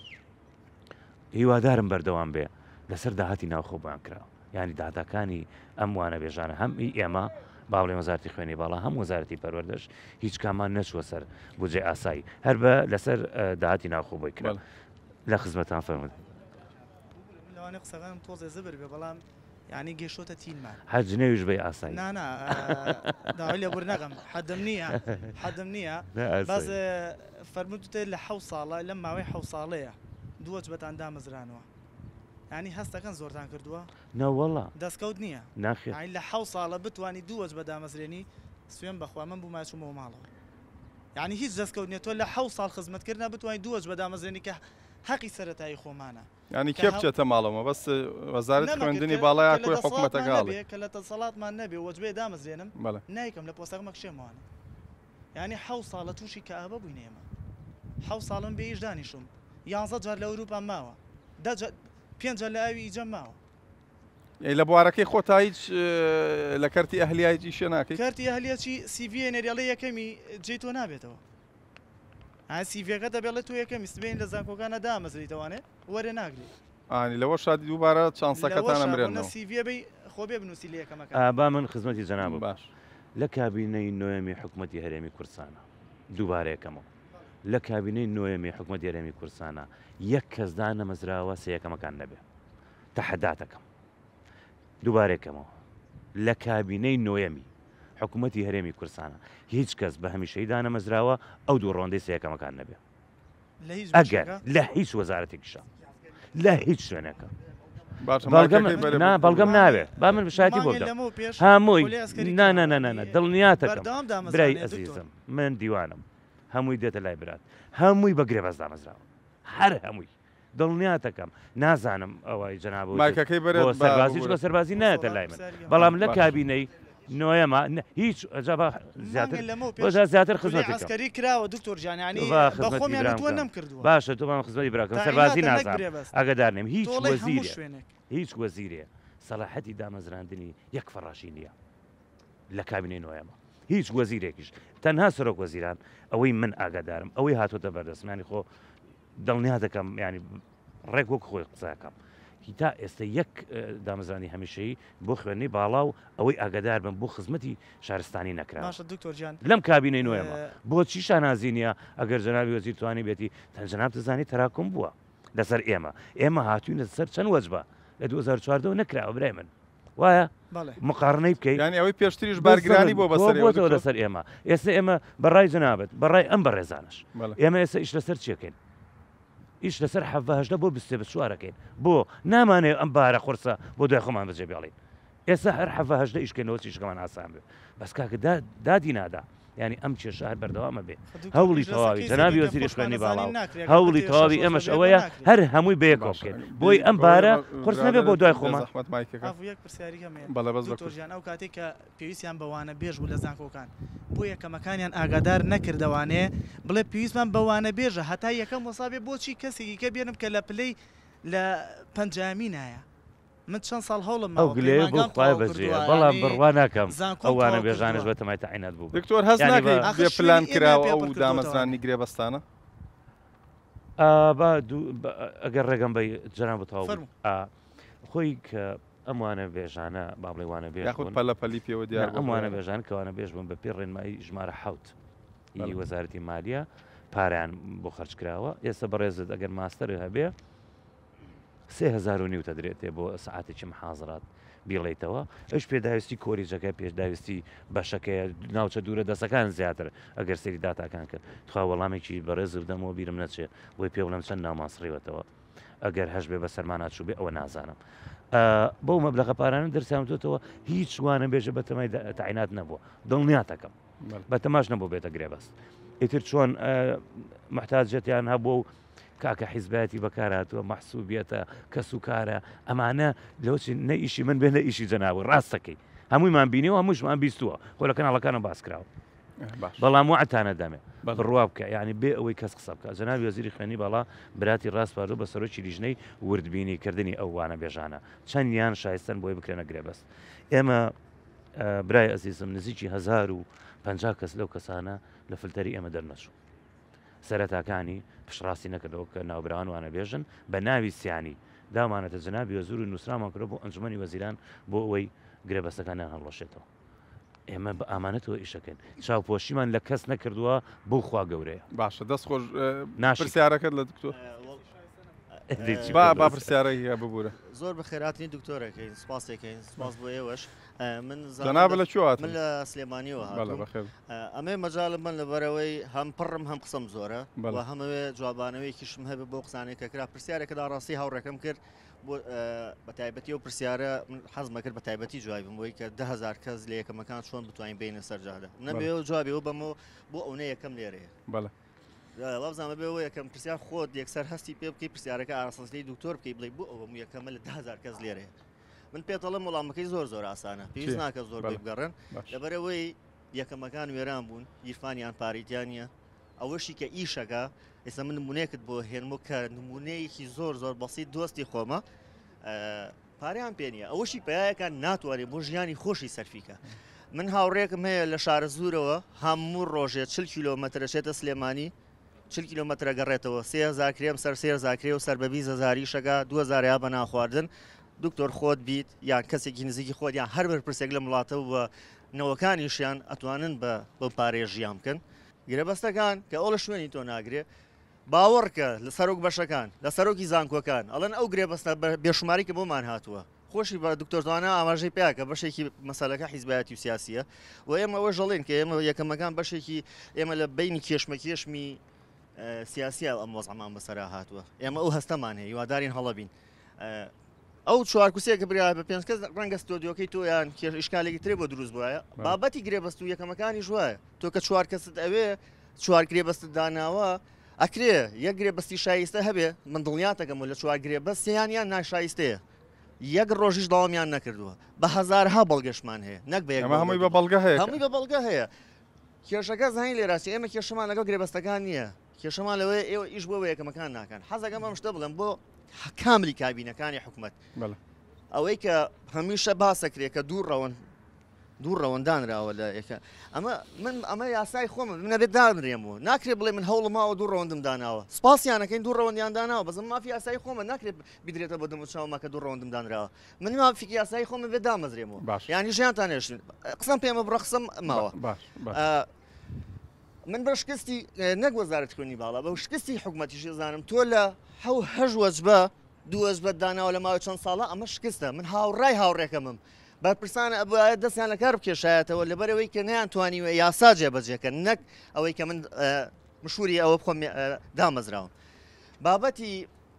هیوادارم بەردەوام بێ لەسەر داهاتی ناوخۆ بۆیان کراوە یعنی داهاتەکانی ئەم وانەبێژانە هەم ئی ئێمە با بڵێن وەزارەتی خوێنی باڵا هەم وەزارەتی پەروەردەش هیچ کامان نەچووە سەر بودجەی ئاسایی هەر بە لەسەر داهاتی ناوخۆ بۆی کرا لە خزمەتان فەرموون. لەوانەیە قسەکانم تۆزێ زبر بێ بەڵام یعنی گەشتۆتە تینمان. هەر جنێویش بەی ئاسایی. نا نا داوای لێبوردن ئەکەم حەدم نییە حەدم نییە بەس فەرمووتت لە حەو ساڵە لەم ماوەی حەو ساڵەیە دوو وەجبەتان دامەزرانەوە یعنی هەستەکەن زۆرتان کردووە؟ نەوەڵا. دەستکەوت نییە؟ ناخێر. یعنی لە حەو ساڵە بتوانی دوو وەجبە دامەزرێنی سوێن بەخوا من بوومایە چوومەوە ماڵەوە یعنی هیچ دەستکەوت نییە تۆ لە حەو ساڵ خزمەتکردنا بتوانی دوو وەجبە دامەزرێنی کە هەقی سەرەتایی خۆمانە. یانی کێ بچێتە ماڵەوە مەبەست وەزارەتی خوێندنی باڵا یا کۆی حکومەتەکە ئەڵێ؟ کە لە دەسەڵاتمان نەبێ وەجبەیە دامەزرێنم نایکەم لە پۆستەکەم ئەکشێمەوانێ یانی حەو ساڵە تووشی کەئابە بووین ئێمە حەو ساڵە من بێ ئیش دانیشتوم یانزە جار لە ئەوروپا ماوە دە جار پێنج جار لە ئاوی ئیجەم ماوە. ئەی لە بوارەکەی خۆتا هیچ لە کەرتی ئەهلیە هیچ ئیشێ ناکەی؟ کەرتی ئەهلیە چی سیڤی ئەنێری ئەڵێ یەکەمی جێی تۆ نابێتەوە. ها سیڤیەکە دەبێڵێ تۆ یەکەمی سبەین لە زانکۆکانە دامەزریتەوانێ وەرێ ناگری. ئانی لەوەشا دووبارە چانسەکەتان ئەمرێنەوە. لەوەشا بۆ نە سیڤیە بی خۆ بێ بنوسی لە یەکەمەکان. ئا با من خزمەتی جەنابت بکەم. لە کابینەی نۆیەمی حکومەتی هەرێمی کوردسانا دووبارە یەکەمەوە لە کابینەی نۆیەمی حکومەتی هەرێمی کوردسانا یەک کەس دانەمەزراوە سێ یەکەمەکان نەبێ تەحەداتەکەم. دووبارەی کەمەوە، لە کابینەی نۆیەمی حکوومەتی هەرێمی کوردستانە هیچ کەس بە هەمیشەیی دانەمەزراوە ئەو دوو ڕەوەندەی سێیەکەمەکان نەبێ. ئەگەر لە هیچ وەزارەتێکیشە لە هیچ شوێنێکە. نا بەڵگەم ناوێ با من بشایەتی بۆ بدەم هەمووی نا نا نا نا دڵنیاتەکەم برای ئەزیزم من دیوانم هەمووی دێتە لای برات هەمووی بە گرێبەست دامەزراوە هەر هەمووی دڵنیاتەکەم نازانم ئەوەی جەناب وتت مایکەکەی بەرێت بۆ با سەربازی چونکە ببورە. سەربازی نایەتە لای من بەڵام لە باش. کابینەی نۆیەما نە هیچ ئەجا با زیاتر مانگێ لەمەو بۆ پێش جا زیاتر کولەی خزمەتی بکەم عەسکەری کراوە دکتۆر گیان یانی تۆ با بە خزمەتی خۆمیان برام وتووە بکەم نەمکردووە باشە تۆ با من خزمەتی براکەم سەربازی تاعیناتە نەک نازانم گرێبەست ئاگادار نیم هیچ تۆڵەی هەموو وەزیرێ شوێنێک. هیچ وەزیرێ سەلاحەتی دامەزراندنی یەک فەڕاشی نییە لە کابینەی نۆیەما هیچ وەزیرێکیش تەنها سەرۆک وەزیران ئەوەی من ئاگادارم ئەوەی هاتۆتە بەردەستم یانی خۆ دڵنیا دەکەم ینی ڕێک وەک خۆی قسەکەم تا ئێستا یەک دامەزرانی هەمیشەیی بۆ خوێندنی باڵا و ئەوەی ئاگادار بم بۆ خزمەتی شارستانی نەکرا باشە دکتۆر گیان لەم کابینەی نوێمە بۆچی شانازی نییە ئەگەر جەنابی وەزیر توانی بێتی تەن جەناب دەزانی تەراکم بووە لەسەر ئێمە ئێمە هاتوین لەسەر چەند وەجبە لە 2014 نەکراوە برای من وایە مقارنەی بکەیت یانی ئەوەی پێشتریش بارگرانی بۆ بەسەر ئێوە بۆتەوە لەسەر ئێمە ئێستا ئێمە بەڕای جەنابت بەڕای ئەم بەڕێزانش ئێمە ئێستا ئیش لەسەر چیەکەین ئیش لەسەر حەڤهدە بۆ بستێ بە چوارەکەین بۆ نامانێ ئەم بارە قورسە بۆ دوای خۆمان بەجێ بێڵین ئێستا هەر حەڤهدە ئیشکەنەوە چیشکەمان ئاسان بێ بەس کاکە دادی نادا. یانی ئەم کێشە هەر بەردەوامە بێ هەوڵی تەواوی جەنابی وەزیری خوێندنی باڵا و هەوڵی تەواوی ئێمەش ئەوەیە هەر هەمووی بەیەکەوە بکەین بۆی ئەم بارە قورس نەبێ بۆ دوای خۆمان. دکتۆر گیان ئەو کاتەی کە پێویستیان بە وانەبێژ بوو لە زانکۆکان بۆ یەکەمەکانیان ئاگادار نەکردەوانێ بڵێ پێویستمان بە وانەبێژە هەتا یەکەم وەسا بێ بۆچی کەسێکی کە بێنم کە لە پلەی لە پەنجامینایە من چەند ساڵ هەوڵم ئەو ماوە گلەیە بۆ پەیمانگام خوایە تەواو بەجێیە کردووە بەڵام یانی بڕوا ناکەم ئەو زانکۆم تەواو وانەبێژانەش کردووە. بە تەمای تەعینات بووبن دکتۆر هەست یانی بە ناکەی ئاخر بێ شوێنی پلان ئێمەیان کراوە پێ ئەو پڕ کردۆتەوانێ. دامەزراندنی گرێبەستانە؟ ئا با دوو بە ئەگەر ڕێگەم بەی جەنابت تەواو بوو فەرموو. ئا خۆی کە ئەم وانەبێژانە با بڵێ وانەبێژ یاخود بوون پەلە پەلی پێوە نا دیار بوو ئەم بڕیارە. وانەبێژانە کە وانەبێژ بوون بە پێی ڕێنمایی ژمارە حەوت ی بەڵێ. وەزارەتی مالیە پارەیان بۆ خەرج کراوە ئێستا بەڕێزت ئەگەر ماستەرت هەبێ 3000 و نیو تەدرێتێ بۆ سەعاتێکی محازرات بیڵێیتەوە ئەوش پێداویستی کۆریجەکە پێشداویستی بەشەکەیە ناوچە دوورە دەسەکان زیاتر ئەگەر سەیری داتاکان کرد تخوا وەڵامێکی بەڕێز بدەمەوە بیرم نەچێ بۆی پێ بڵێم چەند ناومان سڕیوەتەوە ئەگەر هەش بێ بەسەرمانا چوو بێ ئەوە نازانم بەو مەبلەغە پارانە دەرسیان وتۆتەوە هیچ وانە بێژە بەتەمای تەعینات نەبووە دڵنیاتەکەم بەتەماش نەبوو بێتە گرێبەست ئیتر چۆن محتاجەتیان هەبوو و کاکە حیزبایەتی بەکار هاتووە مەحسوبیەتە کەس و کارە ئەمانە لەوچی نە ئیشی من بێ نە ئیشی جەنابی ڕاستەکەی هەموویمان بینیوە هەمووشمان بیستووە خۆ لە کەناڵەکانە باس کراوە بەڵام وعتانە دەمێ بڕوا بکە یعنی بێ ئەوەی کەس قسە بکە جەنابی وەزیری خوێنی باڵا براتی ڕاسپاردوو بە سەرۆکی لیژنەی وردبینی کردنی ئەو وانە بێژانە چەندیان شایستن بۆی بکرێنە گرێبەست ئێمە برای ئەزیزم نزیکی 1050 کەس لەو کەسانە لە فلتەری ئێمە دەرنەچوو سەرەتاکانی پشتڕاستی نەکردەوە کە ناوبراوان وانەبێژن بە ناوی سیانی داومانەتە جەنابی وەزیر و نووسراومان کردووە بۆ ئەنجومەنی وەزیران بۆ ئەوەی گرێبەستەکانیان هەڵوەشێتەوە. ئێمە بە ئامانەتەوە ئیشەکەین چاوپۆشیمان لە کەس نەکردووە بۆ خوا گەورەیە. باشە دەست خۆش ناشی پرسیارەکەت لە دکتۆر با با پرسیارێک ببورە. زۆر بەخێراتنی دکتۆرەکەین سپاسێکەین سپاس بۆ ئێوەش من جەنابت لە کوێوە هاتوون؟ من لە سلێمانیەوە هاتووم. ئەمەی مەجالم من لەبەرەوەی هەم پڕم هەم قسەم زۆرە و هەمەوێ جوابانەوەیەکیشم هەبێ بۆ قسانێک کە کرا پرسیارێکەدا ڕاستی هاوڕێکەم کرد بۆ بە تایبەتی ئەو پرسیارە من حەزمە کرد بە تایبەتی جوابم بۆی کە دههزار کەس لە یەکەمەکان چۆن بتوانین بینە سەر جادە نەبێ و جوابی ئەو بەمەوە بۆ ئەو نە یەکەم لێرەیە بەڵێ وابزانم بێ ئەوە یەکەم پرسیار خۆت یەکسەر هەستی پێ بکەی پرسیارەکە ئاراستەی دکتۆر بکەی بڵێ بۆ ئەوە یەکەمە لە دههزار کەس لێرەیە من پێتەڵم وەڵامەکەی زۆر زۆر ئاسانە پێویست ناکە زۆر بۆی بگەڕێن لەبەرەوەی یەکەمەکان وێران بوون گیرفانیان پاریتیان نییە ئەوەشی کە ئیشەکە ئێستا من نمونەیەکت بۆ هێنمۆ کە نمونەیەکی زۆر زۆر بەسیت دۆستی خۆمە پارەیان پێ نییە ئەوەشی پیاەکان ناتوانێت بۆ ژیانی خۆشی سەرفیکە من هاوڕێکم هەیە لە شارە زورەوە هەموو ڕۆژێ 40 کیلۆمەترە شێتە سلێمانی 40 کیلۆمەترە گەڕێتەوە 3000 کرێم سەر 3000 کرێ و سەر بە 20000 ئیشەکە 2000 یا بە ناخواردن دکتۆر خۆت بیت یان کەسێکی نزیکی خۆت یان هەر بەرپرسێک لەم وڵاتە و نەوەکانیشیان ئەتوانن بە بەو پارەیە ژیان بکەن گرێبەستەکان کە ئەو لە شوێنی تۆ ناگرێ باوەڕکە لە سەرۆک بەشەکان لە سەرۆکی زانکۆکان ئەڵێن ئەو گرێبەستە بێشماری کە بۆمان هاتووە خۆشی بە دکتۆر توانا ئاماژەی پیا کە بەشێکی مەسەلەکە حیزبایەتی و سیاسیە و ئێمە ئەوە ژەڵێن کە ئێمە یەکەمەکان بەشێکی ئێمە لە بینی کێشمەکێشمی سیاسیە ئەم وەزعمان بەسەرا هاتووە ئێمە ئەو هەستەمان هەیە هیوادارین هەڵە بین ئەو چوار کوسێک کە برا بە پێنج کەس ڕەنگە ستۆدیۆکەی تۆ یان کێش ئیشکالێکی ترێ بۆ دروست بوایە بابەتی گرێبەست و یەکەمەکانیش وایە تۆ کە چوار کەست ئەوێ چوار گرێبەستت داناوە ئەکرێ یەک گرێبەستی شایستە هەبێ من دڵنیاتەکەم و لە چوار گرێبەست سێیانیان ناشایستەیە یەک ڕۆژیش داوامیان نەکردووە بە هەزارها بەڵگەشمان هەیە نەک بە یەک ئەمە هەمووی بە بەڵگە هەیە هەمووی بە بەڵگە هەیە کێشەکە زانی لێراسی ئێمە کێشەمان لەگەڵ گرێبەستەکان نییە کێشەمان لەوەیە ئێوە ئیش بۆ یەکەمەکان ناکەن حەزەکەم ئەم شتە بڵێم بۆ کاملی کابینەکانی حکومەت ئەوەی کە هەمیشە باسەکرێ کە دوو ڕەوەند دوو ڕەوەند دانراوە لە یەکە ئەمە من ئەمە یاسای خۆمە من ئەبێت دابنرێم و ناکرێت بڵێ من هەوڵم ماوە دوو ڕەوەندم داناوە سپاسیانەکەین دوو ڕەوەندیان داناوە بەس مافی یاسایی خۆمە ناکرێت بدرێتە بۆ دەم و چاوما کە دوو ڕەوەندم دانراوە من مافی یاسایی خۆمە بێت دامەزرێمەوە باش یانی ژیانتان هێشتن قسەم پێمە بڕە قسەم ماوە باش باش من بە شکستی نەک وەزارەتی خوێندنی باڵا بە شکستی حکومەتیش ئەزانم تۆ لە حەو هەشت وەجبە دوو وەجبەت داناوە لە ماوەی چەند ساڵە ئەمە شکستە من هاوڕای هاوڕێکەمم بەرپرسان ئەبوایە دەستیان لە کار بکێشایەتەوە لەبەرەوەی کە نەیان توانیوە یاسا جێبەجێکەن نەک ئەوەی کە من مشوری ئەوە بخۆم دامەزراوم بابەتی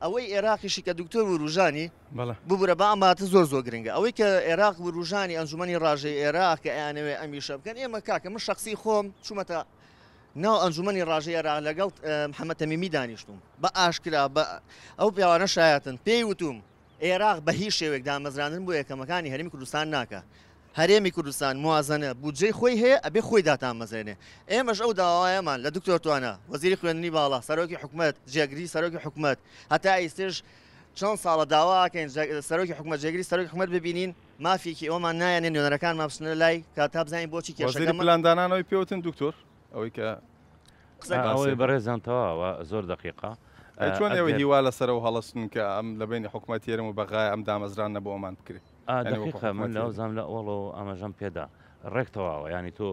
ئەوەی ئێراقیشی کە دکتۆر وروژانی ببورە با ئەم بابەتە زۆر زۆر گرنگە ئەوەی کە ئێراق وروژانی ئەنجومەنی ڕاژەی ئێراق کە ئەیانەوێ ئەم ئیشە بکەن ئێمە کاکە من شەخسی خۆم چوومەتە ناو ئەنجومەنی ڕاژەی ئێراق لەگەڵ محەممەد تەمیمی دانیشتوم بە ئاشکرا بە ئەو پیاوانە شایەتن پێی وتوم ئێراق بە هیچ شێوەیەک دامەزراندن بۆ یەکەمەکانی هەرێمی کوردستان ناکا. هەرێمی کوردستان موازەنە بودجەی خۆی هەیە ئەبێ خۆی داتامەزرێنێ. ئێمەش ئەو داوایەمان لە دکتۆر توانا، وەزیری خوێندنی باڵا، سەرۆکی حکومەت، جێگری سەرۆکی حکومەت، هەتا ئیستش چەند ساڵە داوا ئەکەین سەرۆکی حکومەت، جێگری سەرۆکی حکومەت ببینین، مافێکی ئەومان نایەنێ نوێنەرەکانمان بچنە لای کە تا بزانین بۆچی وەزیری کێشەکەمان پلاندانان ئەوەی پێوتن دکتۆر؟ ئەوەی کە ئەوەی بەڕێزان تەواوە زۆر دەقیقە. ئەی چۆن ئێوە هیوا لەسەر ئەو هەڵەسن کە ئەم لە بەینی حکومەتی هەرێم و بەغایە ئەم دامەزراندنە بۆ ئەمان بکرێ؟ یانی وەکو دەقیقە من حکومەتی لەو هەرێم. زام لە ئەوەڵەوە ئاماژەم پێدا ڕێک تەواوە یانی تۆ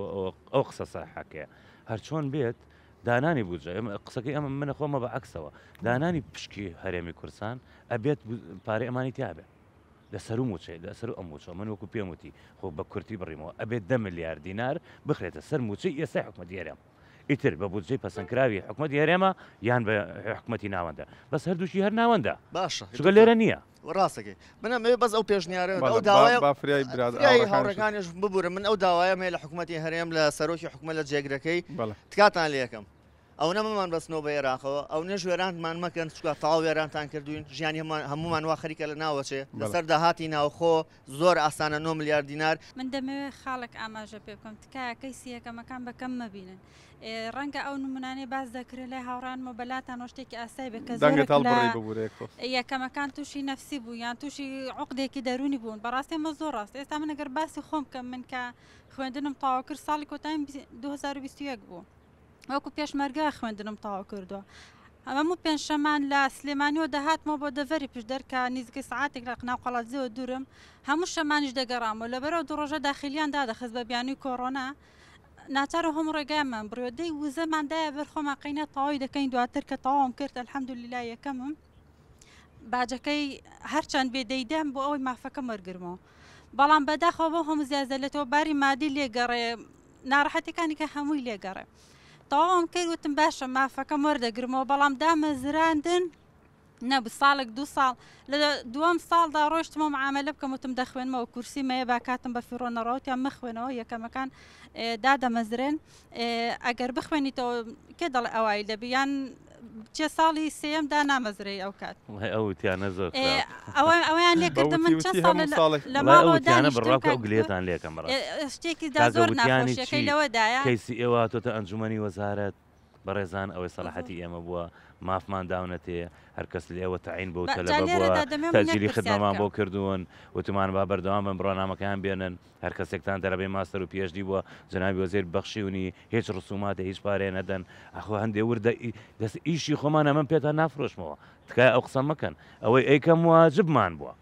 ئەو قسە ساحەکەیە هەرچۆن بێت دانانی بودجە ئێمە قسەکەی ئەمە منە خۆمە بە عەکسەوە دانانی پشکی هەرێمی کوردستان ئەبێت پارەی ئەمانی تیابێ. لە سەروو مووچەی، لە سەروو ئەم مووچەوە، من وەکو پێم وتی، خۆ بە کورتی بڕیمەوە، ئەبێت دە ملیار دینار بخرێتە سەر مووچەی ئێستای حکومەتی هەرێم. ئیتر بە بودجەی پەسەندکراوی حکومەتی هەرێمە یان بە حکومەتی ناوەندە، بەس هەردووکی هەر ناوەندە، باشە چونکە لێرە نییە. ڕاست دەکەی. من ئەمەوێ بەس ئەو پێشنیارە، بەڵێ، ئەو داوایە، با فریای براد فریای هاوڕێکانیش. هاوڕێکانیش ببورن، من ئەو داوایەم هەیە لە حکومەتی هەرێم، لە سەرۆکی حکومەت، لە جێگرەکەی، بەڵێ. تکاتان لێ ئەکەم. ئەونە مەمان بەستنەوە بە ئێراقەوە ئەونەش وێرانمان مەکەن چونکە تەواو وێرانتان کردوین ژیانی هەمومان وا خەریکە لە ناوەچێ لەسەر داهاتی ناوخۆ زۆر ئاسانە 9 ملیار دینار. من دەمەوێت خاڵێک ئاماژە پێ بکەم تکایە کەیسی یەکەمەکان بە کەم مەبینن ڕەنگە ئەو نمونانەی باس دەکرێت لای هاوڕانمەوە بەلاتانەوە شتێکی ئاسای بێت کە دەنگت زۆرێک لە هەڵبڕی ببورە یەک تۆز. یەکەمەکان تووشی نەفسی بوو یان تووشی عقدێکی دەروونی بوون بەڕاستی ئەمە زۆر ڕاست ئێستا من ئەگەر باسی خۆم بکەم من کە خوێندنم تەواو کرد ساڵی کۆتاییم 2021 بوو وەکو پێشمەرگە خوێندنم تەواو کردووە. هەموو پێنجشەمان لە سلێمانیەوە دەهاتمەوە بۆ دەڤەری پشدەر کە نیزیکەی سەعاتێک لە ناو قەڵادزێوە دوورم، هەموو شەمانیش دەگەڕامەوە، لەبەرئەوە دوو ڕۆژە داخیلیان دادەخست بە بیانووی کۆڕۆنا، ناچار هەموو ڕێگایانمان بڕیوە، دەی وزەمان دایە بەر خۆمان قەینا تەواوی دەکەین، دواتر کە تەواوم کرد الحمدللە یەکەمم باجەکەی هەرچەند بێ دەیدەم بۆ ئەوەی مافەکەم وەرگرمەوە، بەڵام بەداخەوە بەو هەموو زیازەلێتەوە باری مادی لێگەڕێ ناڕەحەتیەکانی کە هەمووی لێگەڕێ تەواوم کرد وتم باشە مافەکەم وەردەگرمەوە بەڵام دامەزراندن نەبوو ساڵێک دوو ساڵ لە دووەم ساڵدا ڕۆشتمەوە معاملە بکەم وتم دەخوێنمەوە کورسی مەیە با کاتم بە فیڕۆ نەڕەوتیان مەخوێنەوە یەکەمەکان دادەمەزرێن ئەگەر بخوێنیتەوە کێ دەڵێ ئەوایل دەبی یان چێ ساڵی سێیەم دانامەزرێی ئەو کات. وەڵای ئەو وتیانە زۆر خراپ. ئەوە ئەوەیان لێ بە کردم وتی من چەند وتی ساڵە هەموو ساڵێک. لە وەڵای ئەو ماڵەوە وتیانە دانیشتم بڕوا بکە کاک ئەو دکتۆر گلەیەتان لێ ئەکەم بەڕاستی. شتێکی دا کاکە زۆر وتیانی ناخۆشیەکەی چی لەوەدایە. کەیسی ئێوە هاتۆتە ئەنجومەنی وەزارەت بەڕێزان ئەوەی سەڵاحەتی ئێمە بووە مافمان داونەتێ هەر کەس لە ئێوە تەعین بووە و جا تەلەبە بووە لێرەدا دەمەوێ من یەک تەئجیلی پرسیار خدمەمان بکەم. بۆ کردوون وتمان با بەردەوام بن بڕوانامەکەیان بێنن هەر کەسێکتان تەلەبەی ماستەر و PhD بووە جەنابی وەزیر بەخشیونی هیچ ڕسوماتێ هیچ پارەیە نەدەن ئەخۆ هەندێ وردە دەست ئیشی خۆمانە من پێتان نافرۆشمەوە تکایە ئەو قسە مەکەن ئەوەی ئەیکەم واجبمان بووە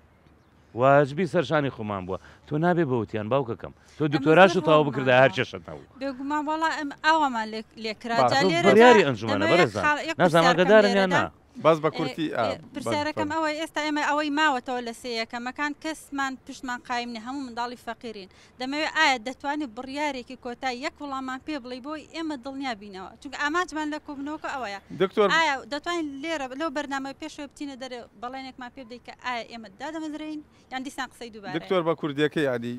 واجبی سەرشانی خۆمان بووە تۆ نابێ بەوتیان باوکەکەم تۆ دکتۆراش و تەواو بکردای هەر کێشەت نەبوو بێگومان وەڵا ئەم ئاوامان لێکرا جا لێرەدا بڕیاری ئەنجومەنە دەمەوێت بەڕێزان خاڵ یەک نازانم پرسیار بکەم ئاگادارن یان لێرەدا نا. بەس بە کورتی ئا پرسیارەکەم ئەوەیە ئێستا ئێمە ئەوەی ماوەتەوە لە سێ یەکەمەکان کەسمان پشتمان قایم نیە هەموو منداڵی فەقیرین دەمەوێت ئایا دەتوانی بڕیارێکی کۆتای یەک وڵامان پێ بڵێی بۆی ئێمە دڵنیا بینەوە چونکە ئامانجمان لە کۆبوونەوەکە ئەوەیە دکتۆر ئایا دەتوانین لێرە لەو بەرنامەی پێشەوە بچینە دەرێ بەڵێنێکمان پێ بدەیت کە ئایا ئێمە دادەمەزرێین یان دیسان قسەی دووبارەیە؟ دکتۆر بە کوردیەکەی یانی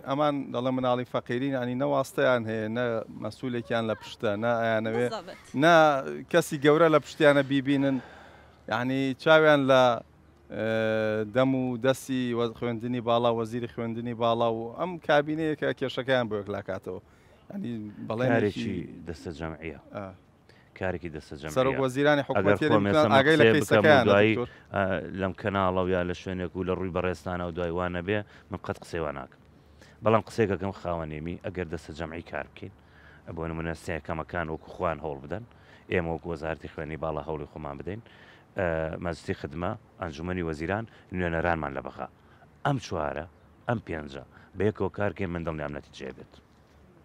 ئەمان دەڵێن مناڵی فەقیرین یانی نە واستەیان هەیە نە مەسولێکیان لە پشتە نە ئەیانەوێ بالضبط. نە کەسی گەورە لە پشتیانە بیبینن یانی چاویان لە دەم و دەستی خوێندنی باڵا وەزیری خوێندنی باڵا و ئەم کابینەیە کە کێشەکەیان بۆ یەکلاکاتەوە ینی بەڵێنێکی کارێکی دەستە جەمعیە کارێکی دەستە جەمعیە سەرۆک وەزیرانی ئەگەر حکوومەتی خۆم ئێستا من ئاگای لە قسەیە بکەم و کەیسەکەیانە دوایی دکتۆر لەم کەناڵە و یا لە شوێنێک و لە ڕووی بەڕێزتانە و دوای وا نەبێ من قەت قسەی وا ناکەم بەڵام قسەیەکەکەم خاوەنێمی ئەگەر دەستە جەمعی کار بکەین بۆ نمونە سێکەمەکان وەکو خۆیان هەوڵ بدەن ئێمە وەکو وەزارەتی خوێندنی باڵا هەوڵی خۆمان بدەین مەجلسی خدمە، ئەنجومەنی وەزیران، نوێنەرانمان لە بەغا. ئەم چوارە، ئەم پێنجە، بەیەکەوە کار کەین من دڵنیام نەتیجەیە بێت.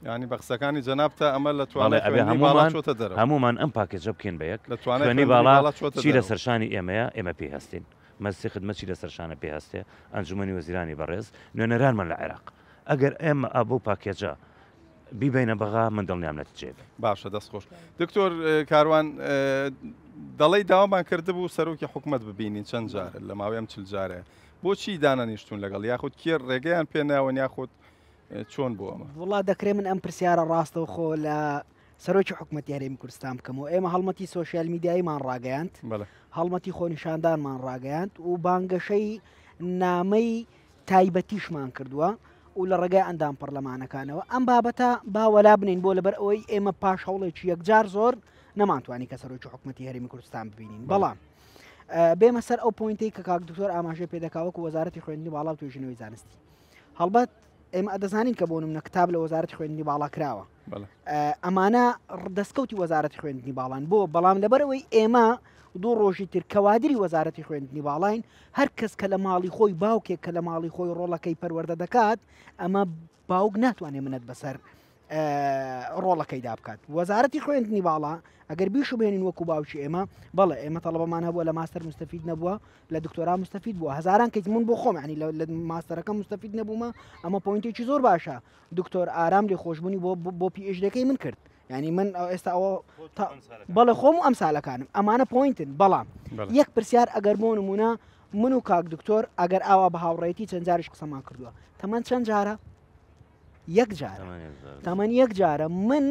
یانی بە قسەکانی جەنابتا ئەمە لە بەڵێ توانای ئەبێ خوێندنی باڵا هەموومان چۆتە دەرەوە. هەموومان ئەم پاکێجە بکەین بە یەک. لە توانای خوێندنی خوێندنی باڵا باڵا چۆتە چی دەرەوە. لەسەر شانی ئێمەیە، ئێمە پێی هەستین. مەجلسی خدمە چی لەسەر شانە پێی هەستێ، ئەنجومەنی وەزیرانی بەڕێز، نوێنەرانمان لە عێراق. ئەگەر ئێمە ئا بەو پاکێجە بیبەینە بەغا من دڵنیام نەتیجەیە بێ. باشە دەست خۆش دکتۆر کاروان دەڵێی داوامان کردبوو سەرۆکی حکومەت ببینین چەند جار لە ماوەی ئەم چل جارەیە بۆچی دانەنیشتون لەگەڵ یاخود کێ ڕێگەیان پێ ناون یاخود چۆن بۆ ئەمە؟ وڵا دەکرێ من ئەم پرسیارە ڕاستەوخۆ لە سەرۆکی حکومەتی هەرێمی کوردستان بکەمەوە ئێمە هەڵمەتی سۆشیال میدیاییمان ڕاگەیاند هەڵمەتی خۆنیشاندانمان ڕاگەیاند و بانگەشەی نامەی تایبەتیشمان کردووە و لە ڕێگای ئەندام پەرلەمانەکانەوە ئەم بابەتە با وەلا بنین بۆ لەبەر ئەوەی ئێمە پاش هەوڵێکی یەکجار زۆر نەمانتوانی کە سەرۆکی حکومەتی هەرێمی کوردستان ببینین بەڵام بێمە سەر ئەو point ەی کە کاک دکتۆر ئاماژەی پێدەکا وەکو وەزارەتی خوێندنی باڵا و توێژینەوەی زانستی هەڵبەت ئێمە ئەدەزانین کە بۆ نمونە کتاب لە وەزارەتی خوێندنی باڵا کراوە ئەمانە دەستکەوتی وەزارەتی خوێندنی باڵان بۆ بەڵام لەبەرەوەی ئێمە دوو ڕۆژی تر کەوادری وەزارەتی خوێندنی باڵاین هەر کەس کە لە ماڵی خۆی باوکێک کە لە ماڵی خۆی ڕۆڵەکەی پەروەردە دەکات ئەمە باوک ناتوانێت منەت بەسەر ڕۆڵەکەیدا بکات وەزارەتی خوێندنی باڵا ئەگەر بیشوبێنین وەکو باوکی ئێمە بەڵێ ئێمە تەڵەبەمان هەبووە لە ماستەر مستەفید نەبووە لە دکتۆرا مستەفید بووە هەزاران کەیس من بۆ خۆم ینی لە ماستەرەکە مستەفید نەبوومە ئەمە point ێکی زۆر باشە دکتۆر ئارام لێ خۆشببوونی بۆ بۆ PhD ەکەی من کرد ینی من ئەو ئێستا ئەوە بەڵێ خۆم و ئەم سالەکانم ئەمانە point ن بەڵام یەک پرسیار ئەگەر بۆ نمونە من و کاک دکتۆر ئەگەر ئاوا بە هاوڕێتی چەند جاریش قسەمان کردووە تەمەەن چەند جارە یەک جارە تەمەن یەک جارە من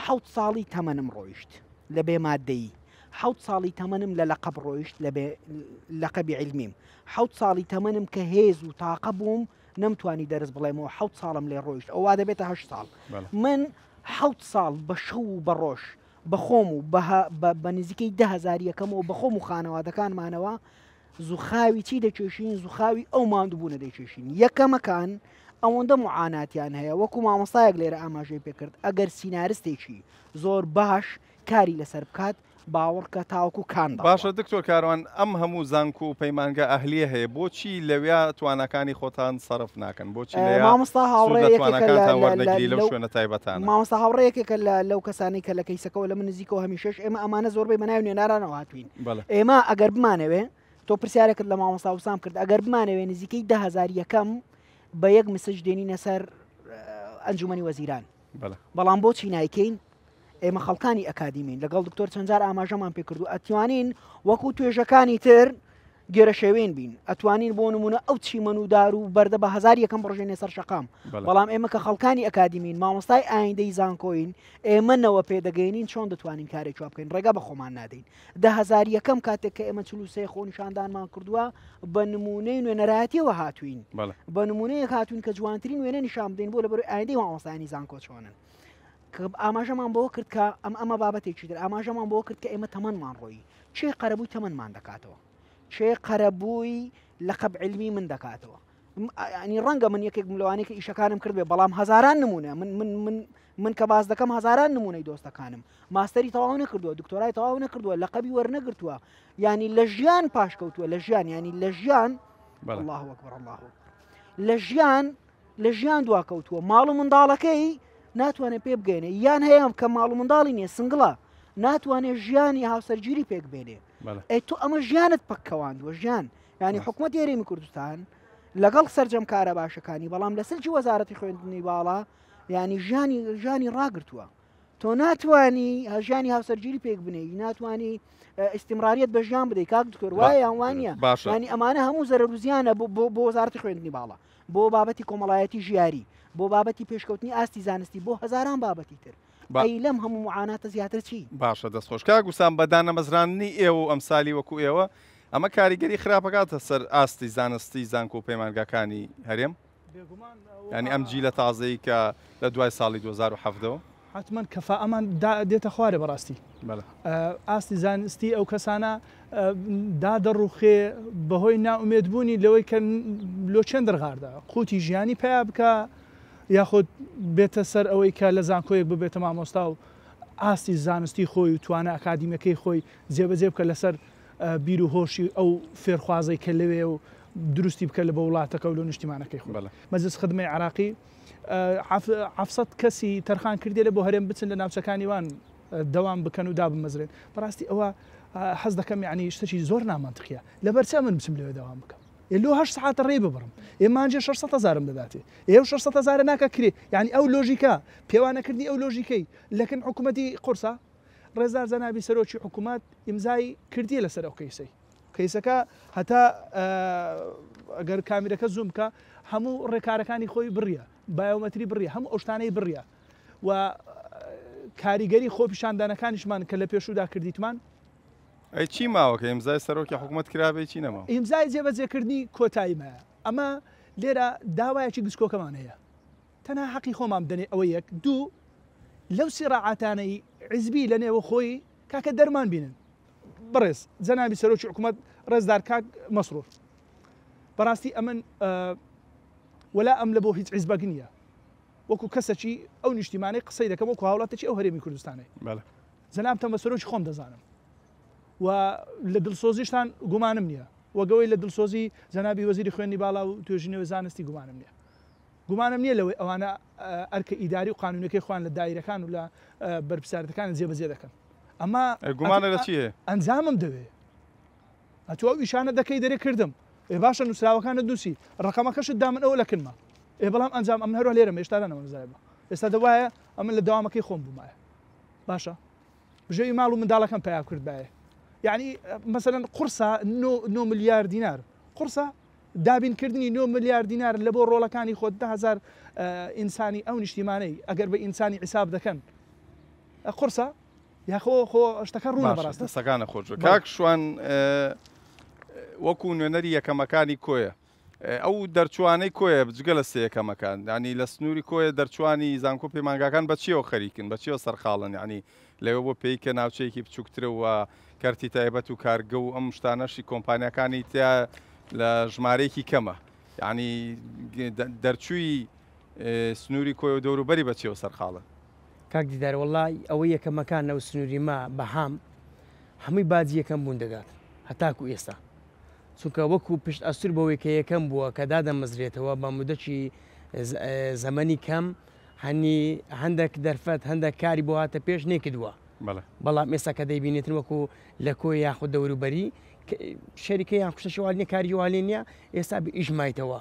حەوت ساڵی تەمەنم ڕۆیشت لە بێ مادەیی حەوت ساڵی تەمەنم لە لەقەب ڕۆیشت لە بێ لەقەبی علمیم حەوت ساڵی تەمەنم کە هێز و تاقە بووم نەمتوانی دەرس بڵێمەوە حەوت ساڵم لێ ڕۆیشت ئەووا دەبێتە هەشت ساڵ من حەوت ساڵ بە شەو و بە ڕۆژ بە خۆم و بە نزیکەی دههزار یەکەمەوە بە خۆم و خانەوادەکانمانەوە زوخاوی چی دەکێشین زوخاوی ئەو ماندووبوونە دەکێشین یەکەمەکان ئەوەندە معاناتیان هەیە وەکو مامۆستایەک لێرە ئاماژەی پێکرد ئەگەر سینارستێکی زۆر باش کاری لەسەر بکات باوەڕکە تاوەکو کان دەڕوا. باشە دکتۆر کاروان ئەم هەموو زانکۆ و پەیمانگا ئەهلیە هەیە بۆچی لەویا تواناکانی خۆتان سەرف ناکەن بۆچی لەیا مامۆستا سوود هاوڕێ لە یەکێکە لە تواناکانتان لە لە وەرنەگری لەو لەو شوێنە تایبەتانە؟ مامۆستا هاوڕێ یەکێکە لە لەو کەسانەی کە لە کەیسەکەوە لە من نزیکەوە هەمیشەش ئێمە ئەمانە زۆربەی بە ناوی نوێنەرانەوە هاتووین بەڵێ. ئێمە ئەگەر بمانەوێ تۆ پرسیارێکت لە مامۆستا وسام کرد ئەگەر بمانەوێ نزیکەی 10000 یەکەم بە یەک message دێنینە سەر ئەنجومەنی وەزیران بەڵێ. بەڵام بۆچی نایکەین ئێمە خەڵکانی ئەکادیمین لەگەڵ دکتۆر چەند جار ئاماژەمان پێکردو ئەتوانین وەکو توێژەکانی تر گێرەشێوێن بین ئەتوانین بۆ نمونە ئەو چیمەن و دار و بەردە بە هزار یەکەم بڕژێنێ سەر شەقام بەڵام ئێمە کە خەڵکانی ئەکادیمین مامۆستای ئایندەی زانکۆین ئێمە نەوە پێدەگەێنین چۆن دەتوانین کارێک وا بکەین ڕێگا بە خۆمان نادەین دههزار یەکەم کاتێک کە ئێمە 43 خۆنیشاندانمان کردووە بە نمونەی نوێنەرایەتیەوە هاتوین بە نمونەیەک هاتوین کە جوانترین وێنە نیشان بدەین بۆ لەبەر ئایندەی مامۆستایانی زانکۆ چۆنن کە ئاماژەمان بەوە کرد کە ئەم ئەمە بابەتێکی تر ئاماژەمان بۆ کرد کە ئێمە تەمەنمان ڕۆیی چێ قەرەبووی تەمەنمان دەکاتەوە چێ قەرەبووی لەقەب علمی من دەکاتەوە ینی ڕەنگە من یەکێک لەوانەیە کە ئیشەکانم کرد بێ بەڵام هەزاران نمونە من من من من کە باس دەکەم هەزاران نمونەی دۆستەکانم ماستەری تەواو نەکردووە دکتۆرای تەواو نەکردووە لەقەبی وەرنەگرتووە ینی لە ژیان پاشکەوتووە لە ژیان ینی لە ژیان الله أكبر الله أكبر لە ژیان لە ژیان دواکەوتووە ماڵ و منداڵەکەی ناتوانێت پێ بگەێنێ یان هەیە کە ماڵ و منداڵی نییە single ە ناتوانێت ژیانی هاوسەرگیری پێک بێنێ ئەی تۆ ئەمە ژیانت پەککەواندووە ژیان ینی حکوومەت هەرێمی کوردستان لەگەڵ سەرجەم کارە باشەکانی بەڵام لە سلکی وەزارەتی خوێندنی باڵا ینی ژیانی ژیانی ڕاگرتووە تۆ ناتوانی ژیانی هاوسەرگیری پێک بنێی ناتوانی ئیستیمراریەت بە ژیان بدەیت کاک دکتۆر وایە یان وانە باشە ینی ئەمانە هەموو زەرەر و زیانە بۆ وەزارەتی خوێندنی باڵا بۆ بابەتی کۆمەڵایەتی ژیاری بۆ بابەتی پێشکەوتنی ئاستی زانستی بۆ هەزاران بابەتی تر ئەی لەم هەموو معاناتە زیاتر چی؟ باشە دەست خۆش کاک وسام بە دانەمەزراندنی ئێوە و ئەمسالی وەکو ئێوە ئەمە کاریگەری خراپەکاتە سەر ئاستی زانستی زانکۆ و پەیمانگاکانی هەرێم؟ بێگومان یانی ئەم جیلە تازەی کە لە دوای ساڵی 2017 ەوە؟ حەتمەن کەفائەمان دێتە خوارێ بەڕاستی ئاستی زانستی ئەو کەسانە دادەڕوخێ بەهۆی نائومێدبوونی لەوەی کە لۆ چێن دەرغاردە قوتی ژیانی پیا بکە یاخود بێتە سەر ئەوەی کە لە زانکۆیەک ببێتە مامۆستا و ئاستی زانستی خۆی و توانا ئەکادیمیەکەی خۆی جێبەجێ بکە لەسەر بیر و هۆشی ئەو فێرخوازەی کە لەوێ و دروستی بکە لە بۆ وڵاتەکە و لۆ نیشتیمانەکەی خۆی. مەجلس خدمەی عراقی حەفسەد کەسی تەرخان کردیە لە بۆ هەرێم بچن لە ناوچەکانی وان دەوام بکەن و دابمەزرێن. بەڕاستی ئەوە حەز دەکەم یانی شتەکی زۆر نامەنتقیە. لەبەر چ ئەمن بچم لەوێ دەوام بکەم؟ ئێ لۆ هەشت سەعاتە ڕێی ببڕم؟ ئێ مانجێ 600 هەزارم دەداتێ. ئێ ئەو 600 هەزارە ناکا کرێ. یانی ئەو لۆژیکە، پێوانەکردنی ئەو لۆژیکەی لەکن حکوومەتی قورسە. ڕێزدار جەنابی سەرۆکی حکوومەت ئیمزای کردیە لەسەر ئەو کەیسەی. کەیسەکە هەتا ئەگەر کامیرەکە زووم بکا هەموو ڕێکارەکانی خۆی بڕیە، بایۆمەتری بڕیە، هەموو ئەو شتانەی بڕیە و کاریگەری خۆپیشاندانەکانیشمان کە لە پێشوودا کردیتمان، ئەی چی ماوە کە ئیمزای سەرۆکی حکومەت کرابێ چی نەماوە؟ ئیمزای جێبەجێکردنی کۆتایی مایە. ئەمە لێرە داوایەکی گچکۆکەمان هەیە تەنها حەقی خۆمان بدەنێ ئەوە یەک، دوو لەو سیڕاعاتانەی عیزبی لە نێوە خۆی کاکە دەرمان بینن. بەڕێز جەنابی سەرۆکی حکومەت ڕێزدار کاک مەسرور بەڕاستی ئەمن وەلا ئەم لە بۆ هیچ عیزبەک نییە وەکو کەسەکی ئەو نیشتیمانەی قسەی دەکەم وەکو هاوڵاتێکی ئەو هەرێمی کوردستانەی جەنابتان بە سەرۆکی خۆم دەزانم و لە دڵسۆزیشتان گومانم نییە وەگەوەی لە دڵسۆزی جەنابی وەزیری خوێندنی باڵا و توێژینەوەی زانستی گومانم نییە گومانم نییە لەوەی ئەوانە ئەرکە ئیداری و قانونەکەی خۆیان لە دایرەکان و لە بەرپرسیارەتەکان جێبەجێ دەکەن ئەمە گومانە لە چی هەیە؟ ئەنجامم دەوێ ئەتۆ ئەو ئیشانە دەکەی دەرێ کردم ئێ باشە نووسراوەکانت نووسی ڕقەمەکەشت دا من ئەوە لە کنمە ئێ بەڵام ئەنجام ئەمن هەروە لێرەم هێشتا نەمەزایبە ئێستا دەوایە ئەمن لە دەوامەکەی خۆم بوومایە باشە بژێوی ماڵ و منداڵەکەم پەیا کردبایە یعنی مەسەلەن قورسە 9 ملیار دینار قورسە دابینکردنی 9 ملیار دینار لە بۆ ڕۆڵەکانی خۆت دههزار ئینسانی ئەو نیشتیمانەی ئەگەر بە ئینسانی حیساب دەکەن قورسە یاخۆ خۆ شتەکە ڕوونە بەڕاست دەستەکانە خۆش کاک شوان وەکو نوێنەری یەکەمەکانی کۆیە ئەو دەرچووانەی کۆیە جگە لە سێ یەکەمەکان یانی لە سنووری کۆیە دەرچووانی زانکۆ پەیمانگاکان بە چیەوە خەریکن بە چیەوە سەرقاڵن یانی لەوێ بۆ پێی کە ناوچەیەکی بچووکترە و کەرتی تایبەت و کارگە و ئەم شتانەشی کۆمپانیاکانی تیا لە ژمارەیەکی کەمە یانی دەرچووی سنووری کۆیە و دەوروبەری بە چیەوە سەرقاڵن؟ کاک دیدار وەڵای ئەوەی یەکەمەکان لەو سنووری ما بەهام هەمووی باجی یەکەم بوون دەدات هەتاکو ئێستا چونکە وەکو پشت ئەستور بەوەی کە یەکەم بووە کە دادەمەزرێتەوە بە مودەکی زەمەنی کەم هەنی هەندێک دەرفەت هەندێک کاری بۆ هاتە پێش نەیکردووە بەڵام ئێستا کە دەیبینێتن وەکو لە کۆی یاخود دەوروبەری شەریکە یان کوشتەشی وال نیە کاری والێ نییە ئێستا بە ئیش مایتەوە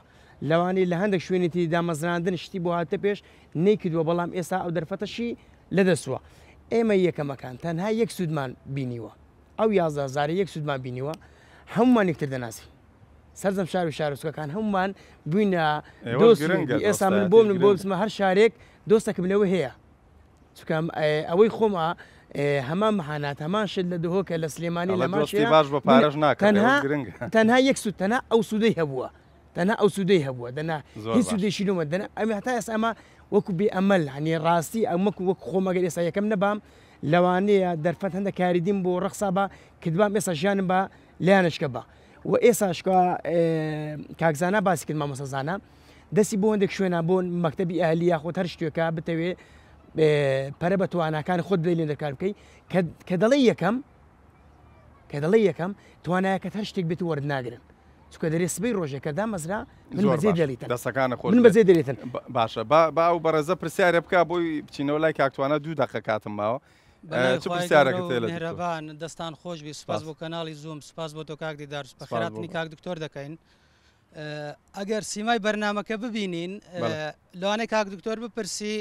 لەوانەیە لە هەندێک شوێنێتی دامەزراندن شتی بۆ هاتە پێش نەیکردووە بەڵام ئێستا ئەو دەرفەتەشی لەدەستووە ئێمە یەکەمەکان تەنها یەک سوودمان بینیوە ئەو 11 هەزارە یەک سوودمان بینیوە هەمومان یەکتر دەناسین سەرجەم شار و شارۆچکەکان هەمومان بووینە دۆست ئێستا من بۆ من بۆ بچمە هەر شارێک دۆستەکم لەوە هەیە چونکە ئەوەی خۆم هەمان مەهانات هەمان شت لە دهۆکە لە سلێمانی لە ماشی باش بە پارەش ناکە تەنها یەک سوود تەنها ئەو سوودەی هەبووە تەنها ئەو سوودەی هەبووە دەنا هیچ سوودێکی لۆمە دەنا ئەمە هەتا ئێستا ئەمە وەکو بێ ئەمەل هەنی ڕاستی ئەم وەکو وەک خۆم ئەگەر ئێستا یەکەم نەبام لەوانەیە دەرفەت هەندە کاری دیم بۆ ڕەخسا بە کردبام ئێستا ژیانم بە لایانشکە بە و ئێساشکە کاک زانا باسی کرد مامۆستا زانا دەستی بۆ هەندێک شوێنە بۆ مەکتەبی ئەهلی یاخود هەر شتێکە بتەوێ پەرە بە تواناکانی خۆت بدەی لێ دەکار بکەی کە دەڵێ یەکەم کە دەڵێ یەکەم توانایەکەت هەر شتێک بێت وەرد ناگرن چونکە دەرێ سبەی ڕۆژێک کە دامەزرا من بەجێ دێڵیتن دەستەکانە خۆش من بەجێ دێڵیتن باشە با با ئەو بەڕێزە پرسیارێ بکا بۆی بچینەوە لای کاک توانا دوو دەقە کاتم ماوە بەناوی چ خوای پرسیارەکت گەورە و هەیە لە دکتۆر؟ میهرەبان دەستان خۆش بی سوپاس سپاس. بۆ کەناڵی زووم سوپاس بۆ تۆ کاک دیدار سپاس بۆ بەخێراتنی کاک دکتۆر دەکەین ئەگەر سیمای بەرنامەکە ببینین بەڵێ. لەوانەیە کاک دکتۆر بپرسی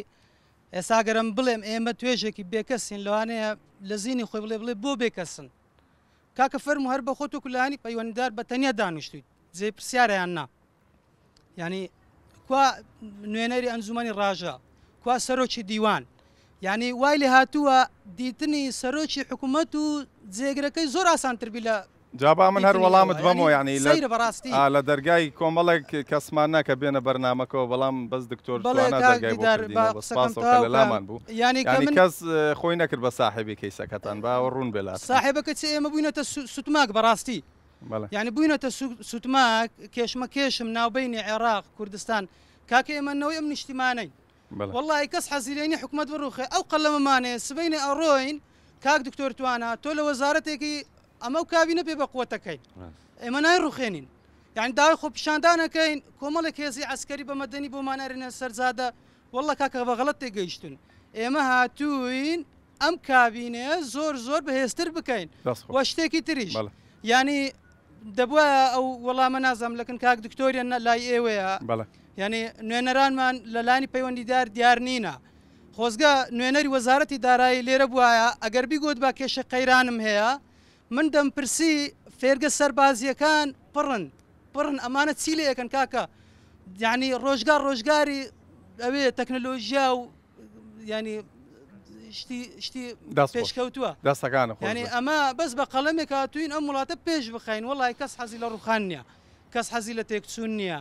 ئێستا گەرم بڵێم ئێمە توێژێکی بێکەسین لەوانەیە لە زینی خۆی بڵێ بڵێ بۆ بێکەسن کاکە فەرموو هەر بە خۆت وەکو لایەنی پەیوەندیدار بە تەنیا دانیشتوویت جێی پرسیارە یان نا؟ یعنی کوا نوێنەری ئەنجومەنی ڕاژە کوا سەرۆکی دیوان یعنی وای لێ هاتووە دیتنی سەرۆکی حکوومەت و جێگرەکەی زۆر ئاسانتر بی لە جا با من هەر دیتنی وەڵامت ئەوە بەمەوە یعنی یعنی لە سەیرە بەڕاستی ئا لە دەرگای کۆمەڵێک کەسمان نا کە بێنە بەرنامەکەوە بەڵام بەس دکتۆر بەڵێ توانا کاک دەرگای بۆ دیدار با کردینەوە بە قسەکەم سپاسەوە کە تەواو لە کەم لامان بوو یعنی کە یعنی من کەس خۆی نەکرد بە ساحێبی کەیسەکەتان با ئەوە ڕوون بێ لاتان. ساحێبەکە چ ئێمە بووینەتە سوتماک بەڕاستی بەڵێ. یانی بووینەتە سوتماک کێشمە کێشم ناوبەینی عێراق کوردستان کاکە ئێمە نەوەی ئەم نیشتیمانەین بەڵێ. وەڵڵاهی کەس حەزی لێ نیە حکومەت بڕوخێ ئەو قەلەمەمانەیە سبەینێ ئەڕۆین کاک دکتۆر توانا تۆ لە وەزارەتێکی ئەمە و کابینە پێ بە قوەتەکەین ئێمە نایڕوخێنین یعنی داوای خۆپیشاندان ئەکەین کۆمەڵێک هێزی عەسکەری بە مەدەنی بۆمان ئەرێنە سەر جادە واللە کاکە بە غەڵەت تێگەیشتون ئێمە هاتووین ئەم کابینەیە زۆر زۆر بەهێزتر بکەین دەست خۆش. وە شتێکی تریش بەڵێ. یعنی دەبوایە ئەو وەڵامە نازانم لەکن کاک دکتۆریە لای ئێوەیە یعنی نوێنەرانمان لە لانی پەیوەندیدار دیار نینە خۆزگە نوێنەری وەزارەتی دارایی لێرە بوایە ئەگەر بیگوت با کێشە قەیرانم هەیە من دەمپرسی فێرگە سەربازیەکان پڕن پڕن ئەمانە چی لێ ئەکەن کاکە یعنی ڕۆژگار ڕۆژگاری ئەوێ تەکنەلۆژیا و ینی شتی شتی پێشکەوتووە دەستەکانە ینی ئەمە بەس بە قەڵەمێک هاتوین ئەم وڵاتە پێش بخەین وڵی کەس حەزی لە ڕوخان نییە کەس حەزی لە تێکچوون نییە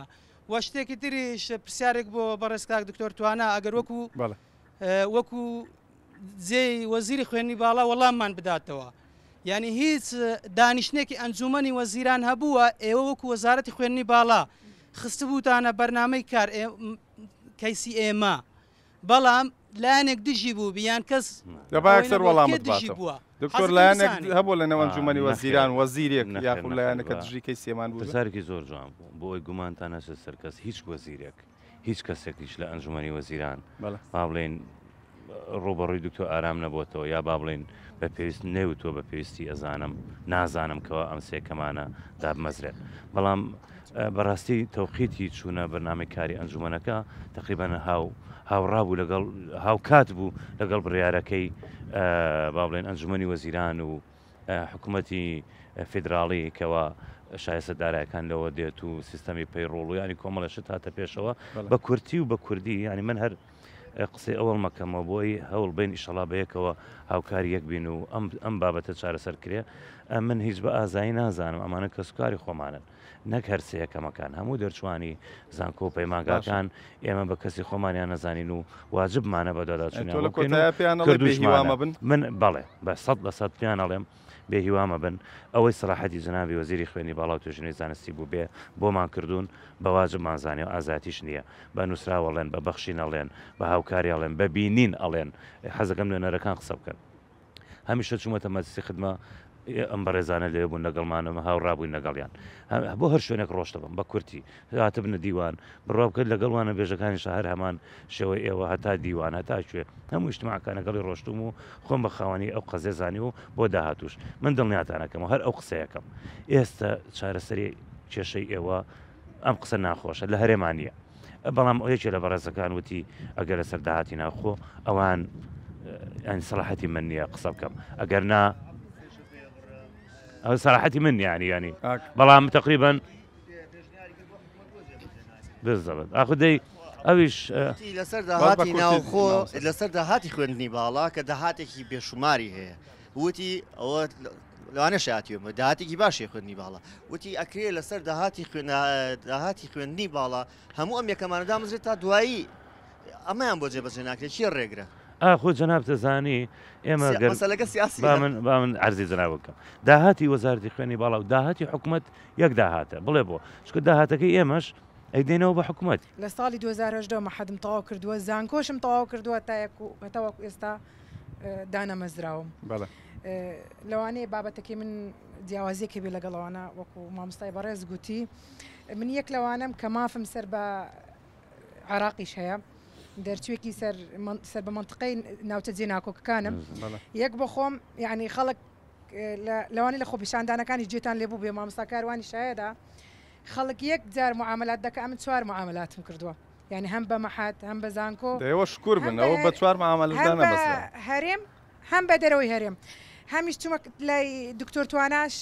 وە شتێکی تریش پرسیارێک بۆ بەڕێز کاک دکتۆر توانا ئەگەر وەکو وەکو جێی وەزیری خوێندنی باڵا وەڵاممان بداتەوە یعنی هیچ دانیشتێکی ئەنجومەنی وەزیران هەبووە ئێوە وەکو وەزارەتی خوێندنی باڵا خستبووتانە بەرنامەی کار کەیسی ئێمە بەڵام لایەنێک دژی بوو بیان کەس دەبا یەکسەر وەڵامت باتەوە دکتۆر لایەنێک هەبوو لە نێو ئەنجومەنی وەزیران وەزیرێک یاخود لایەنەکە دژی کەیسی ئێمان بوو پرسیارێکی زۆر جوان بوو بۆ ئەوەی گومانتان نەچێت سەر کەس هیچ وەزیرێک هیچ کەسێکیش لە ئەنجومەنی وەزیران با بڵێین ڕووبەڕووی دکتۆر ئارام نەبۆتەوە یا با بڵێین بە پێویست نەوتووە بە پێویستی ئەزانم نازانم کەوا ئەم سێ کەمانە دابمەزرێن بەڵام بەڕاستی تەوقیتی چوونە بەرنامەی کاری ئەنجومەنەکە تقریبان هاو هاوڕا بوو لەگەڵ هاوکات بوو لەگەڵ بڕیارەکەی با بڵێن ئەنجومەنی وەزیران و حکوومەتی فیدراڵی کەوا شایستە دارایەکان لەوە دێت و سیستەمی پەیڕۆڵ و ینی کۆمەڵە شت هاتە پێشەوە بە کورتی و بە کوردی ینی من هەر قسەی ئەوەڵ مەکەمەوە بۆی هەوڵ بین ئیشەڵا بەیەکەوە هاوکاری یەک بین و ئەم ئەم بابەتە چارەسەر کرێ من هیچ بە ئازایی نازانم ئەمانە کەسوکاری خۆمانن نەک هەر سێیەکەمەکان هەموو دەرچوانی زانکۆ و پەیمانگاکان ئێمە بە کەسی خۆمانیان نەزانین و واجبمانە بەدواداچوونیان بۆ بکەین و کردووشمانە من بەڵێ بە 100% پێیان ئەڵێم بێ هیوا مەبن ئەوەی سەراحەتی جەنابی وەزیری خوێندنی باڵا و توێژینەوەی زانستی بوو بێ بۆمان کردوون بە واجبمان زانی و ئازایەتیش نییە بە نووسراو ئەڵێن بە بەخشین ئەڵێن بە هاوکاری ئەڵێن بە بینین ئەڵێن حەزەکەم نوێنەرەکان قسە بکەن هەمیشە چوومەتە مەجلسی خدمە ئەم بەڕێزانە لەوێ بوون لەگەڵمانم هاوڕا بووین لەگەڵیان بۆ هەر شوێنێک ڕۆشتبم بە کورتی هاتبنە دیوان بڕوا بکە لەگەڵ وانە بێژەکانیشا هەر هەمان شێوەی ئێوە هەتا دیوان هەتا کوێ هەموو ئیجتماعەکان لەگەڵی ڕۆشتوم و خۆم بە خاوەنی ئەو قەزیە زانی و بۆ داهاتووش من دڵنیاتان ئەکەمەوە هەر ئەو قسەیەکەم ئێستە چارەسەری کێشەی ئێوە ئەم قسە ناخۆشە لە هەرێما نییە بەڵام ئەو یەکێ لە بەڕێزەکان وتی ئەگەر لەسەر داهاتی ناوخۆ ئەوان یانی سەڵاحەتی من نییە قسە بکەم ئەگەر نا ئەو سەراحەتی من یانی ینی بەڵام تقریبا بالضبط ئاخۆ دەی ئەویش لەسەر داهاتی ناوخۆ لەسەر داهاتی خوێندنی باڵا کە داهاتێکی بێشوماری هەیە وتی ئەوە لەوانە شاتیومە داهاتێکی باشی خوێندنی باڵا وتی ئەکرێ لەسەر داهاتی خوێن داهاتی خوێندنی باڵا هەموو ئەم یەکەمانە دامەزرێت تا دوایی ئەمەیان بۆ جێبەجێ ناکرێت چیە ڕێگرە؟ ئاخۆ جەنابت ئەزانی ئێمە گەر مەسەلەکە سیاسیە. با من با من عەرزی جەناب بکەم داهاتی وەزارەتی خوێندنی باڵا و داهاتی حکومەت یەک داهاتە بڵێ بۆ چونکە داهاتەکەی ئێمەش ئەیدەینەوە بە حکومەت. لە ساڵی 2018 مەحەدم تەواو کردووە زانکۆشم تەواو کردووە تا هەتاوەکو ئێستا دانەمەزراوم. بەڵێ. لەوانەیە بابەتەکەی من جیاوازیەک هەبێ لەگەڵ ئەوانە وەکو مامۆستای بەڕێز گوتی من یەک لەوانەم کە مافم سەر بە عێراقیش هەیە دەرچوێکی سەر سەر بە منطقەی ناوچە جێناکۆکەکانم یەک بەخۆم یعنی خەڵک لەوانی لە خۆپیشاندانەکانی جێتان لێبوو بێ مامۆستا کاروانی شایەدا خەڵک یەک جار معاملات دەکە ئەمن چوار معاملاتم کردووە یعنی هەم بە مەحات هەم بە زانکۆ دەیەوە شکور بن ئەوە بە چوار معاملەدا نەبەسترا هەرێم هەم بە دەرەوەی هەرێم هەمیش چومە لای دکتۆر تواناش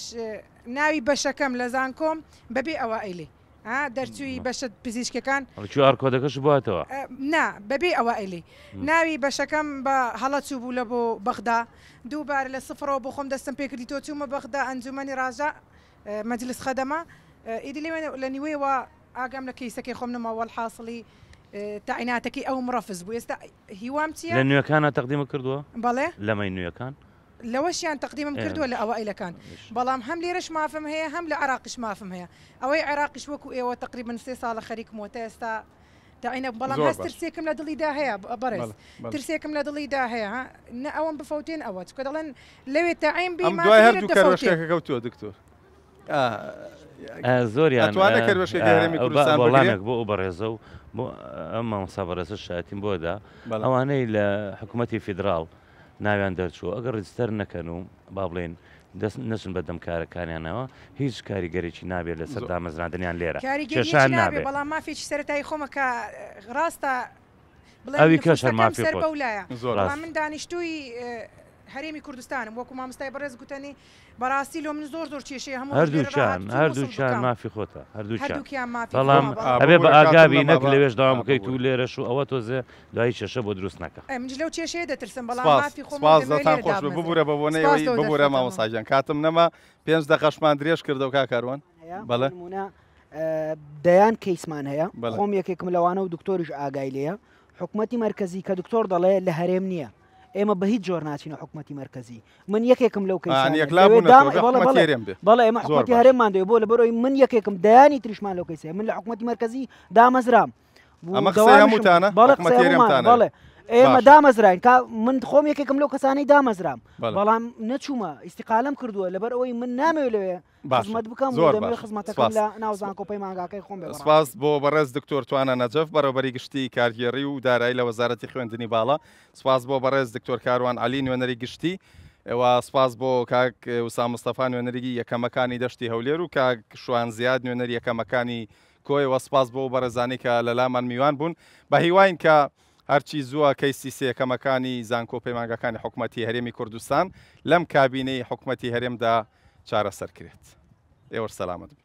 ناوی بەشەکەم لە زانکۆم بەبێ ئەوە ئەیلی ها دەرچووی بەشە پزیشکەکان. QR کۆدەکەش بواتەوە؟ نا بەبێ ئەوە ئەلی ناوی بەشەکەم بە هەڵە چووبوو لە بۆ بەغدا دووبارە لە سفرەوە بۆ خۆم دەستم پێکردی تۆ چوومە بەغدا ئەنجومەنی ڕاژە مەجلس خەدەمە ئیدی لەوێ لە نیوەیەوە ئاگام لە کەیسەکەی خۆم نەما وەڵحاسڵی تەعیناتەکەی ئەوم ڕەفز بوو ئێستا هیوام چییە؟ لە نوێکانا تەقدیمت کردووە؟ بەڵێ. لەمەی نوێکان؟ لەوەشیان تەقدیمم کردووە لە ئەوائیلەکان بەڵام هەم لێرەش مافم هەیە هەم لە عێراقیش مافم هەیە ئەوەی عێراقیش وەکو ئێوە تەقریبەن سێ ساڵە خەریکم و تا ئێستا تەعینە بووم بەڵام هەست ترسێکم لە دڵیدا هەیە بەڕێز ترسێکم لە دڵیدا هەیە ها نە ئەوەم بفەوتێن ئەوە چونکە دەڵێن لەوێ تەعین بی ئەم دوای هەردوو کەروێشکەکە کەوتووە دکتۆر زۆریان ئەتوانێت کەروێشکێکی هەرێمی کوردستان بگرێ؟ وەڵامێک بۆ ئەو بەڕێزە و بۆ ئەم مامۆستا بەڕێزە شایەتیم بۆ دا ئەوانەی لە حکوومەتی فیدراڵ ناویان دەرچووە ئەگەر register نەکەن و با بڵێین دەست نەچن بە دەم کارەکانیانەوە هیچ کاریگەرێکی نابێت لەسەر دامەزراندنیان لێرە کاریگەریەکی کێشەیان نابێ نابێت. بەڵام مافێکی سەرەتایی خۆمە کە ڕاستە بڵێم ئەوی کەش هەر نفوسەکەم مافی سەر خۆت. بەو لایە زۆر بەڵام ڕاست. من دانیشتووی هەرێمی کوردستانم وەکو مامۆستای بەڕێز گوتەنی بەڕاستی لۆ من زۆر زۆر کێشەیە هەموو ڕۆژ لێرە هەردووکیان ڕاهاتوو هەردووکیان وەسڵ بکەم. مافی خۆتە هەردووکیان هەردووکیان مافی بەڵام خۆمە بەڵام. ئەبێ بە ببورە کاتم ئاگابی نەما نەک بە لەوێش داوام ئا بکەیت و ببورە. لێرەش و ئەوە تۆزێ دوایی کێشە بۆ دروست نەکا. ئەی منیش لەو کێشەیە دەترسم بەڵام سپاس مافی خۆمە و سپاس دەمەوێ دەتان لێرە خۆش بێ دابمەزرێم. ببورە بە بۆنەی سپاس ئەوەی لەو ببورە دەرفەتەمە. مامۆستا گیان کاتم نەما پێنج دەقەشمان درێژ کردەوە کاک کاروان هەیە بۆ بەڵێ. نمونە دەیان کەیسمان هەیە بەڵێ. خۆم یەکێکم لەوانە و دکتۆریش ئاگای لێیە حکومەتی مەرکەزی کە دکتۆر دەڵێ لە هەرێم نییە ئێمە بە هیچ جۆر ناچینە حکومەتی مەرکەزی من یەکێکم لەو ئان کەیسانە یەکلا لەوێ بوونەتەوە دام بێ بەڵێ حکومەتی بەڵێ هەرێم بێ بەڵێ ئێمە زۆر حکومەتی باش. هەرێممان دەوێ بۆ لەبەرەوەی من یەکێکم دەیانی تریشمان لەو کەیسەیە من لە حکومەتی مەرکەزی دامەزرام و ئەمە قسەی دەوامیشم هەمووتانە بەڵێ قسەی حکومەتی هەموومانە هەرێمتانە بەڵێ ئێمە باشە. دامەزراین کا من خۆم یەکێکم لەو کەسانەی دامەزرام بەڵێ. بەڵام نەچوومە ئیستیقالەم کردووە لەبەر ئەوەی من نامەوێ لەوێ باشە خزمەت بکەم و زۆر دەمەوێ باشە خزمەتەکەم سپاس لە ناو زانکۆ پەیمانگاکەی خۆم بێ بەڕاستی. سپاس بۆ بەڕێز دکتۆر توانا نەجەف بەڕێوەبەری گشتی کارگێڕی و دارایی لە وەزارەتی خوێندنی باڵا سپاس بۆ بەڕێز دکتۆر کاروان عەلی نوێنەری گشتی و سپاس بۆ کاک وسام مستەفا نوێنەری یەکەمەکانی دەشتی هەولێر و کاک شوان زیاد نوێنەری یەکەمەکانی کۆیە وە سپاس بۆ بەڕێزانی کە لەلامان میوان بوون بە هیواین کە هەرچی زووە کەیسی سێیەکەمەکانی زانکۆ و پەیمانگاکانی حکومەتی هەرێمی کوردستان لەم کابینەی حکومەتی هەرێمدا چارەسەر کرێت. ئێوەش سەلامەت بن.